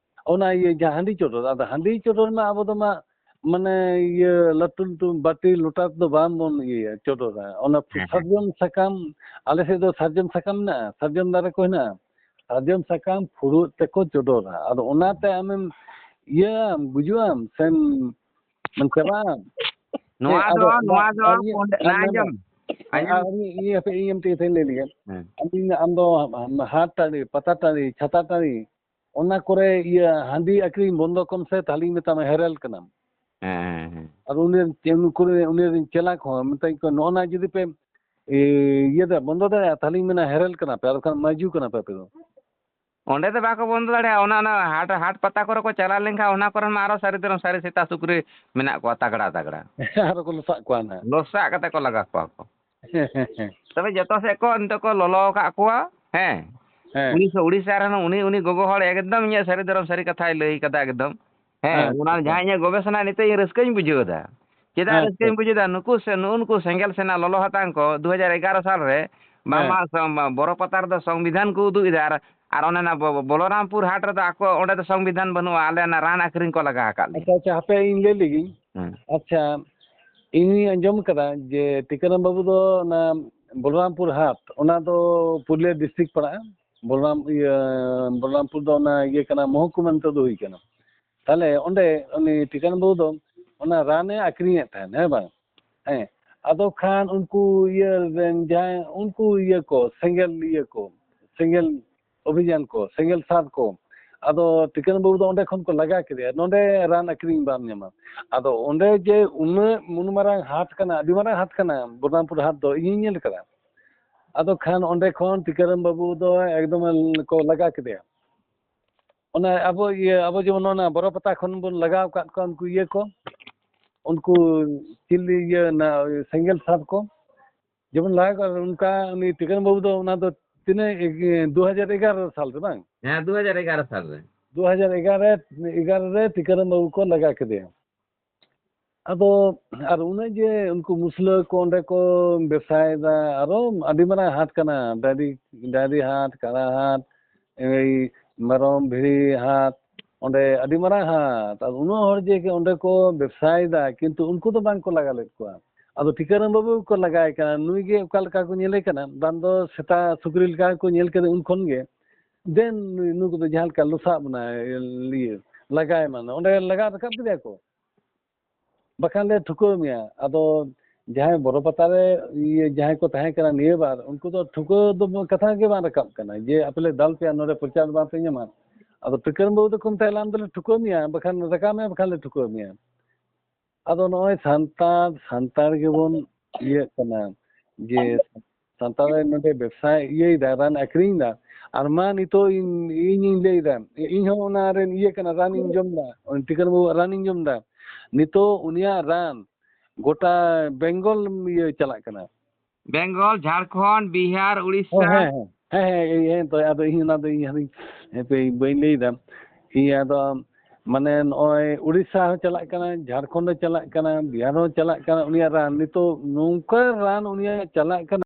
ᱚᱱᱟ ᱤᱭᱟᱹ ᱡᱟᱦᱟᱸ ᱦᱟᱺᱰᱤ ᱪᱚᱰᱚᱨ, ᱟᱫᱚ ᱦᱟᱺᱰᱤ ᱪᱚᱰᱚᱨ ᱢᱟ ᱟᱵᱚ ᱫᱚ ᱢᱟ, ᱢᱟᱱᱮ, ᱤᱭᱟᱹ, ᱞᱟᱹᱴᱩ ᱞᱟᱹᱴᱩ ᱵᱟᱹᱴᱤ ᱞᱚᱴᱟ ᱛᱮᱫᱚ ᱵᱟᱝ ᱵᱚᱱ ᱤᱭᱟᱹᱭᱟ, ᱪᱚᱰᱚᱨᱟ᱾ ᱚᱱᱟ ᱦᱮᱸ, ᱦᱮᱸ᱾ ᱥᱟᱨᱡᱚᱢ ᱥᱟᱠᱟᱢ, ᱟᱞᱮ ᱥᱮᱫ ᱫᱚ ᱥᱟᱨᱡᱚᱢ ᱥᱟᱠᱟᱢ ᱢᱮᱱᱟᱜᱼᱟ, ᱥᱟᱨᱡᱚᱢ ᱫᱟᱨᱮ ᱠᱚ ᱦᱮᱱᱟᱜᱼᱟ, ᱥᱟᱨᱡᱚᱢ ᱥᱟᱠᱟᱢ ᱯᱷᱩᱲᱩᱜ ᱛᱮᱠᱚ ᱪᱚᱰᱚᱨᱟ᱾ ᱟᱫᱚ ᱚᱱᱟᱛᱮ ᱟᱢᱮᱢ ᱤᱭᱟᱹ ᱟᱢ, ᱜᱩᱡᱩᱜ ᱟᱢ, ᱥᱮᱢ, ᱢᱟᱱᱮ, ᱪᱟᱵᱟᱜ ᱟᱢ᱾ ᱱᱚᱣᱟ ᱦᱮᱸ, ᱫᱚ, ᱟᱫᱚ, ᱱᱚᱣᱟ ᱫᱚ ᱟᱨ ᱤᱧ, ᱯᱚᱱᱰᱤ-, ᱟᱨ ᱱᱟ, ᱢᱮᱱᱫᱟ, ᱟᱸᱡᱚᱢ, ᱟᱸᱡᱚᱢ᱾ ᱟᱨ ᱤᱧ, ᱤᱧ ᱦᱟᱯᱮ, ᱤᱧ ᱢᱤᱫᱴᱮᱡ ᱠᱟᱛᱷᱟᱧ ᱞᱟᱹᱭ ᱞᱮᱜᱮ᱾ ᱦᱮᱸ᱾ ᱟᱢ ᱫᱚ ᱦᱟᱴ ᱴᱟᱺᱰᱤ, ᱯᱟᱛᱟ ᱴᱟᱺᱰᱤ, ᱪᱷᱟᱛᱟ ᱴᱟᱺᱰᱤ, ᱚᱱᱟ ᱠᱚᱨᱮ ᱤᱭᱟᱹ ᱦᱟᱺᱰᱤ ᱟᱹᱠᱷᱨᱤᱧ ᱵᱚᱱᱫᱚ ᱠᱚᱢ ᱥᱮ, ᱛᱟᱦᱞᱮᱧ ᱢᱮᱛᱟᱢᱟ ᱦᱮᱨᱮᱞ ᱠᱟᱱᱟᱢ᱾ ᱦᱮᱸ, ᱦᱮᱸ, ᱦᱮᱸ᱾ ᱟᱨ ᱩᱱᱤ ᱨᱮᱱ ᱪᱮ-, ᱩᱱᱠᱩ ᱨᱮᱱ, ᱩᱱᱤ ᱨᱮᱱ ᱪᱮᱞᱟ ᱠᱚᱦᱚᱸ ᱢᱮᱛᱟᱧ ᱠᱚ, "ᱱᱚᱜᱼᱚ ᱱᱟ ᱡᱩᱫᱤ ᱯᱮ, ᱮ, ᱤᱭᱟᱹ ᱫᱟ-, ᱵᱚᱱᱫᱚ ᱫᱟᱲᱮᱭᱟᱜᱼᱟ, ᱛᱟᱦᱞᱮᱧ ᱢᱮᱱᱟ ᱦᱮᱨᱮᱞ ᱠᱟᱱᱟ ᱯᱮ, ᱟᱨ ᱵᱟᱠᱷᱟᱱ ᱢᱟᱹᱡᱩ ᱠᱟᱱᱟ ᱯᱮ ᱟᱯᱮ ᱫᱚ᱾" ᱚᱸᱰᱮ ᱫᱚ ᱵᱟᱠᱚ ᱵᱚᱱᱫᱚ ᱫᱟᱲᱮᱭᱟᱜᱼᱟ᱾ ᱚᱱᱟ, ᱚᱱᱟ ᱦᱟᱴ, ᱦᱟᱴ ᱯᱟᱛᱟ ᱠᱚᱨᱮ ᱠᱚ ᱪᱟᱞᱟᱣ ᱞᱮᱱᱠᱷᱟᱱ, ᱚᱱᱟ ᱠᱚᱨᱮ ᱢᱟ ᱟᱨᱚ ᱥᱟᱹᱨᱤ ᱫᱷᱚᱨᱚᱢ ᱥᱟᱹᱨᱤ ᱥᱮᱛᱟ ᱥᱩᱠᱨᱤ ᱢᱮᱱᱟᱜ ᱠᱚᱣᱟ, ᱛᱟᱜᱽᱲᱟ ᱛᱟᱜᱽᱲᱟ᱾ ᱟᱨᱚ ᱠᱚ ᱞᱚᱥᱟᱜ ᱠᱚᱣᱟ ᱱᱟᱦᱟᱜ᱾ ᱞᱚᱥᱟᱜ ᱠᱟᱛᱮ ᱠᱚ ᱞᱟᱜᱟ ᱠᱚᱣᱟ ᱠᱚ᱾ ᱛᱚᱵᱮ ᱡᱚᱛᱚ ᱥᱮᱫ ᱠᱚ ᱱᱤᱛᱚᱜ ᱠᱚ ᱞᱚᱞᱚ ᱟᱠᱟᱫ ᱠᱚᱣᱟ᱾ ᱦᱮᱸ᱾ ᱦᱮᱸ᱾ ᱩᱲᱤᱥᱥᱟ, ᱩᱲᱤᱥᱥᱟ ᱨᱮᱱ ᱩᱱᱤ, ᱩᱱᱤ ᱜᱚᱜᱚ ᱦᱚᱲ ᱮᱠᱫᱚᱢ ᱤᱧᱟᱹᱜ ᱥᱟᱹᱨᱤ ᱫᱷᱚᱨᱚᱢ ᱥᱟᱹᱨᱤ ᱠᱟᱛᱷᱟᱭ ᱞᱟᱹᱭ ᱠᱟᱫᱟ ᱮᱠᱫᱚᱢ᱾ ᱦᱮᱸ, ᱦᱮᱸ, ᱚᱱᱟ ᱦᱮᱸ᱾ ᱡᱟᱦᱟᱸ ᱤᱧᱟᱹᱜ ᱜᱚᱵᱮᱥᱚᱱᱟ, ᱱᱤᱛᱚᱜ ᱤᱧ ᱨᱟᱹᱥᱠᱟᱹᱧ ᱵᱩᱡᱷᱟᱹᱣ ᱮᱫᱟ᱾ ᱪᱮᱫᱟᱜ ᱦᱮᱸ, ᱨᱟᱹᱥᱠᱟᱹᱧ ᱦᱮᱸ᱾ ᱵᱩᱡᱷᱟᱹᱣ ᱮᱫᱟ? ᱱᱩᱠᱩ ᱥᱮ, ᱱᱩᱜᱼᱩ ᱱᱩᱠᱩ ᱥᱮᱸᱜᱮᱞ ᱥᱮᱱᱟ ᱞᱚᱞᱚ ᱦᱟᱛᱟᱝ ᱠᱚ ᱫᱩ ᱦᱟᱡᱟᱨ ᱮᱜᱟᱨᱚ ᱥᱟᱞ ᱨᱮ ᱵᱟᱝᱢᱟ ᱦᱮᱸ᱾ ᱥᱚᱝ-, ᱵᱚᱨᱚ ᱯᱟᱛᱟ ᱨᱮᱫᱚ ᱥᱚᱝᱵᱤᱫᱷᱟᱱ ᱠᱚ ᱩᱫᱩᱜ ᱮᱫᱟ, ᱟᱨ, ᱟᱨ ᱚᱱᱮ ᱚᱱᱟ ᱵᱚ-, ᱵᱚ-, ᱵᱚᱞᱚᱨᱟᱢᱯᱩᱨ ᱦᱟᱴ ᱨᱮᱫᱚ ᱟᱠᱚ ᱚᱸᱰᱮ ᱫᱚ ᱥᱚᱝᱵᱤᱫᱷᱟᱱ ᱵᱟᱹᱱᱩᱜᱼᱟ, ᱟᱞᱮ ᱚᱱᱟ ᱨᱟᱱ ᱟᱹᱠᱷᱨᱤᱧ ᱠᱚ ᱞᱟᱜᱟ ᱟᱠᱟᱫ ᱞᱮᱭᱟ᱾ ᱟᱪᱪᱷᱟ, ᱟᱪᱪᱷᱟ, ᱦᱟᱯᱮ ᱤᱧ ᱞᱟᱹᱭ ᱞᱮᱜᱤᱧ᱾ ᱦᱮᱸ᱾ ᱟᱪᱪᱷᱟ, ᱤᱧᱤᱧ ᱟᱸᱡᱚᱢ ᱠᱟᱫᱟ ᱡᱮ ᱴᱤᱠᱟᱹᱨᱟᱢ ᱵᱟᱹᱵᱩ ᱫᱚ ᱚᱱᱟ ᱵᱚᱞᱚᱨᱟᱢᱯᱩᱨ ᱦᱟᱴ, ᱚᱱᱟ ᱫᱚ ᱯᱩᱨᱩᱞᱤᱭᱟᱹ ᱰᱤᱥᱴᱨᱤᱠᱴ ᱯᱟᱲᱟᱜᱼᱟ᱾ ᱵᱚᱞᱚᱨᱟᱢ-, ᱤᱭᱟᱹ, ᱵᱚᱞᱚᱨᱟᱢᱯᱩᱨ ᱫᱚ ᱚᱱᱟ ᱤᱭᱟᱹ ᱠᱟᱱᱟ, ᱢᱚᱦᱚᱠᱩᱢᱟ ᱱᱤᱛᱚᱜ ᱫᱚ ᱦᱩᱭ ᱠᱟᱱᱟ᱾ ᱛᱟᱦᱞᱮ ᱚᱸᱰᱮ ᱩᱱᱤ ᱴᱤᱠᱟᱹᱨᱟᱢ ᱵᱟᱹᱵᱩ ᱫᱚ ᱚᱱᱟ ᱨᱟᱱᱮ ᱟᱠᱷᱨᱤᱧᱮᱫ ᱛᱟᱦᱮᱸᱫ, ᱦᱮᱸ ᱵᱟᱝ? ᱦᱮᱸ, ᱟᱫᱚ ᱠᱷᱟᱱ ᱩᱱᱠᱩ ᱤᱭᱟᱹ ᱨᱮᱱ ᱡᱟᱦᱟᱸᱭ, ᱩᱱᱠᱩ ᱤᱭᱟᱹ ᱠᱚ, ᱥᱮᱸᱜᱮᱞ ᱤᱭᱟᱹ ᱠᱚ, ᱥᱮᱸᱜᱮᱞ ᱚᱵᱷᱤᱡᱟᱱ ᱠᱚ, ᱥᱮᱸᱜᱮᱞ ᱥᱟᱨ ᱠᱚ, ᱟᱫᱚ ᱴᱤᱠᱟᱹᱨᱟᱢ ᱵᱟᱹᱵᱩ ᱫᱚ ᱚᱸᱰᱮ ᱠᱷᱚᱱ ᱠᱚ ᱞᱟᱜᱟ ᱠᱮᱫᱮᱭᱟ, ᱱᱚᱸᱰᱮ ᱨᱟᱱ ᱟᱠᱷᱨᱤᱧ ᱵᱟᱢ ᱧᱟᱢᱟ᱾ ᱟᱫᱚ ᱚᱸᱰᱮ ᱡᱮ ᱩᱱᱟᱹᱜ ᱩᱱ ᱢᱟᱨᱟᱝ ᱦᱟᱴ ᱠᱟᱱᱟ, ᱟᱹᱰᱤ ᱢᱟᱨᱟᱝ ᱦᱟᱴ ᱠᱟᱱᱟ ᱵᱚᱞᱚᱨᱟᱢᱯᱩᱨ ᱦᱟᱴ ᱫᱚ, ᱤᱧᱤᱧ ᱧᱮᱞ ᱠᱟᱫᱟ᱾ ᱟᱫᱚ ᱠᱷᱟᱱ ᱚᱸᱰᱮ ᱠᱷᱚᱱ ᱴᱤᱠᱟᱹᱨᱟᱢ ᱵᱟᱹᱵᱩ ᱫᱚ ᱮᱠᱫᱚᱢ ᱠᱚ ᱞᱟᱜᱟ ᱠᱮᱫᱮᱭᱟ᱾ ᱚᱱᱟ ᱟᱵᱚ ᱤᱭᱟᱹ, ᱟᱵᱚ ᱡᱮᱢᱚᱱ ᱚᱱᱟ ᱵᱚᱨᱚ ᱯᱟᱛᱟ ᱠᱷᱚᱱ ᱵᱚᱱ ᱞᱟᱜᱟᱣ ᱟᱠᱟᱫ ᱠᱚᱣᱟ ᱩᱱᱠᱩ ᱤᱭᱟᱹ ᱠᱚ, ᱩᱱᱠᱩ ᱪᱤᱞᱤ ᱤᱭᱟᱹ ᱚᱱᱟ ᱥᱮᱸᱜᱮᱞ ᱥᱟᱨ ᱠᱚ, ᱡᱮᱢᱚᱱ ᱞᱟᱜᱟᱣ ᱠᱟᱜ ᱚᱱᱠᱟ ᱩᱱᱤ ᱴᱤᱠᱟᱹᱨᱟᱢ ᱵᱟᱹᱵᱩ ᱫᱚ ᱚᱱᱟ ᱫᱚ ᱛᱤᱱᱟᱹᱜ ᱮᱜ-, ᱫᱩ ᱦᱟᱡᱟᱨ ᱮᱜᱟᱨᱚ ᱥᱟᱞ ᱨᱮ ᱵᱟᱝ? ᱦᱮᱸ, ᱫᱩ ᱦᱟᱡᱟᱨ ᱮᱜᱟᱨᱚ ᱥᱟᱞ ᱨᱮ᱾ ᱫᱩ ᱦᱟᱡᱟᱨ ᱮᱜᱟᱨᱚ ᱨᱮ, ᱮᱜᱟᱨᱚ ᱨᱮ ᱴᱤᱠᱟᱹᱨᱟᱢ ᱵᱟᱹᱵᱩ ᱠᱚ ᱞᱟᱜᱟ ᱠᱮᱫᱮᱭᱟ᱾ ᱟᱫᱚ ᱟᱨ ᱩᱱᱟᱹᱜ ᱡᱮ ᱩᱱᱠᱩ ᱢᱩᱥᱞᱟᱹ ᱠᱚ ᱚᱸᱰᱮ ᱠᱚ ᱵᱮᱵᱥᱟᱭᱮᱫᱟ, ᱟᱨᱚ ᱟᱹᱰᱤ ᱢᱟᱨᱟᱝ ᱦᱟᱴ ᱠᱟᱱᱟ, ᱰᱟᱹᱝᱨᱤ, ᱰᱟᱹᱝᱨᱤ ᱦᱟᱴ, ᱠᱟᱲᱟ ᱦᱟᱴ, ᱮᱭ ᱢᱮᱨᱚᱢ ᱵᱷᱤᱲᱤ ᱦᱟᱴ, ᱚᱸᱰᱮ ᱟᱹᱰᱤ ᱢᱟᱨᱟᱝ ᱦᱟᱴ᱾ ᱟᱨ ᱩᱱᱟᱹᱜ ᱦᱚᱲ ᱡᱮ ᱚᱸᱰᱮ ᱠᱚ ᱵᱮᱵᱥᱟᱭᱮᱫᱟ, ᱠᱤᱱᱛᱩ ᱩᱱᱠᱩ ᱫᱚ ᱵᱟᱝ ᱠᱚ ᱞᱟᱜᱟ ᱞᱮᱫ ᱠᱚᱣᱟ᱾ ᱟᱫᱚ ᱴᱤᱠᱟᱹᱨᱟᱢ ᱵᱟᱹᱵᱩ ᱠᱚ ᱞᱟᱜᱟᱭ ᱠᱟᱱᱟ, ᱱᱩᱭ ᱜᱮ ᱚᱠᱟ ᱞᱮᱠᱟ ᱠᱚ ᱧᱮᱞᱮ ᱠᱟᱱᱟ, ᱵᱟᱝ ᱫᱚ ᱥᱮᱛᱟ ᱥᱩᱠᱨᱤ ᱞᱮᱠᱟ ᱠᱚ ᱧᱮᱞ ᱠᱮᱫᱮ ᱩᱱ ᱠᱷᱚᱱ ᱜᱮ, ᱫᱮᱱ ᱱᱩᱭ, ᱱᱩᱠᱩ ᱫᱚ ᱡᱟᱦᱟᱸ ᱞᱮᱠᱟ ᱞᱚᱥᱟᱜ ᱵᱚᱱᱟᱭ, ᱤᱭᱟᱹ, ᱞᱟᱜᱟᱭ ᱢᱟ, ᱚᱸᱰᱮ ᱞᱟᱜᱟ ᱨᱟᱠᱟᱵ ᱠᱮᱫᱮᱭᱟ ᱠᱚ᱾ ᱵᱟᱠᱷᱟᱱ ᱞᱮ ᱴᱷᱩᱠᱟᱹᱣ ᱢᱮᱭᱟ᱾ ᱟᱫᱚ ᱡᱟᱦᱟᱸᱭ ᱵᱚᱨᱚ ᱯᱟᱛᱟ ᱨᱮ ᱤᱭᱟᱹ ᱡᱟᱦᱟᱸᱭ ᱠᱚ ᱛᱟᱦᱮᱸ ᱠᱟᱱᱟ ᱱᱤᱭᱟᱹ ᱵᱟᱨ, ᱩᱱᱠᱩ ᱫᱚ ᱴᱷᱩᱠᱟᱹᱣ ᱫᱚ ᱠᱟᱛᱷᱟ ᱜᱮ ᱵᱟᱝ ᱨᱟᱠᱟᱵ ᱠᱟᱱᱟ ᱡᱮ ᱟᱯᱮ ᱞᱮ ᱫᱟᱞ ᱯᱮᱭᱟ, ᱱᱚᱰᱮ ᱯᱨᱚᱪᱟᱨ ᱵᱟᱝ ᱯᱮ ᱧᱟᱢᱟ᱾ ᱟᱫᱚ ᱴᱤᱠᱟᱹᱨᱟᱢ ᱵᱟᱹᱵᱩ ᱫᱚᱠᱚ ᱢᱮᱛᱟᱭ, "ᱟᱞᱮ ᱟᱢ ᱫᱚᱞᱮ ᱴᱷᱩᱠᱟᱹᱣ ᱢᱮᱭᱟ, ᱵᱟᱠᱷᱟᱱ ᱨᱟᱠᱟᱵ ᱢᱮ, ᱵᱟᱠᱷᱟᱱ ᱞᱮ ᱴᱷᱩᱠᱟᱹᱣ ᱢᱮᱭᱟ᱾" ᱟᱫᱚ ᱱᱚᱜᱼᱚᱭ ᱥᱟᱱᱛᱟᱲ, ᱥᱟᱱᱛᱟᱲ ᱜᱮᱵᱚᱱ ᱤᱭᱟᱹᱜ ᱠᱟᱱᱟ ᱡᱮ ᱥᱟᱱᱛᱟᱲ ᱱᱚᱰᱮ ᱵᱮᱵᱽᱥᱟ ᱤᱭᱟᱹᱭᱮᱫᱟ, ᱨᱟᱱ ᱟᱹᱠᱷᱨᱤᱧ ᱮᱫᱟ, ᱟᱨ ᱢᱟ ᱱᱤᱛᱚᱜ ᱤᱧ, ᱤᱧᱤᱧ ᱞᱟᱹᱭᱫᱟ, ᱤᱧ ᱦᱚᱸ ᱚᱱᱟ ᱨᱮᱱ ᱤᱭᱟᱹ ᱠᱟᱱᱟ, ᱨᱟᱱᱤᱧ ᱡᱚᱢ ᱫᱟ, ᱴᱤᱠᱟᱹᱱ ᱵᱟᱹᱵᱩᱣᱟᱜ ᱨᱟᱱᱤᱧ ᱡᱚᱢ ᱫᱟ᱾ ᱱᱤᱛᱚᱜ ᱩᱱᱤᱭᱟᱜ ᱨᱟᱱ ᱜᱚᱴᱟ ᱵᱮᱝᱜᱚᱞ ᱤᱭᱟᱹ ᱪᱟᱞᱟᱜ ᱠᱟᱱᱟ᱾ ᱵᱮᱝᱜᱚᱞ, ᱡᱷᱟᱲᱠᱷᱚᱸᱰ, ᱵᱤᱦᱟᱨ, ᱩᱲᱤᱥᱥᱟ᱾ ᱦᱮᱸ, ᱦᱮᱸ, ᱦᱮᱸ, ᱦᱮᱸ, ᱦᱮᱸ, ᱛᱚ ᱟᱫᱚ ᱤᱧ ᱚᱱᱟ ᱫᱚ ᱤᱧ ᱦᱟᱱᱮ, ᱦᱮᱸᱯᱮ, ᱵᱟᱹᱧ ᱞᱟᱹᱭᱫᱟ᱾ ᱤᱧ ᱟᱫᱚ ᱢᱟᱱᱮ ᱱᱚᱜᱼᱚᱭ ᱩᱲᱤᱥᱥᱟ ᱦᱚᱸ ᱪᱟᱞᱟᱜ ᱠᱟᱱᱟ, ᱡᱷᱟᱲᱠᱷᱚᱸᱰ ᱦᱚᱸ ᱪᱟᱞᱟᱜ ᱠᱟᱱᱟ, ᱵᱤᱦᱟᱨ ᱦᱚᱸ ᱪᱟᱞᱟᱜ ᱠᱟᱱᱟ ᱩᱱᱤᱭᱟᱜ ᱨᱟᱱ᱾ ᱱᱤᱛᱚᱜ ᱱᱚᱝᱠᱟ ᱨᱟᱱ ᱩᱱᱤᱭᱟᱜ ᱪᱟᱞᱟᱜ ᱠᱟᱱᱟ᱾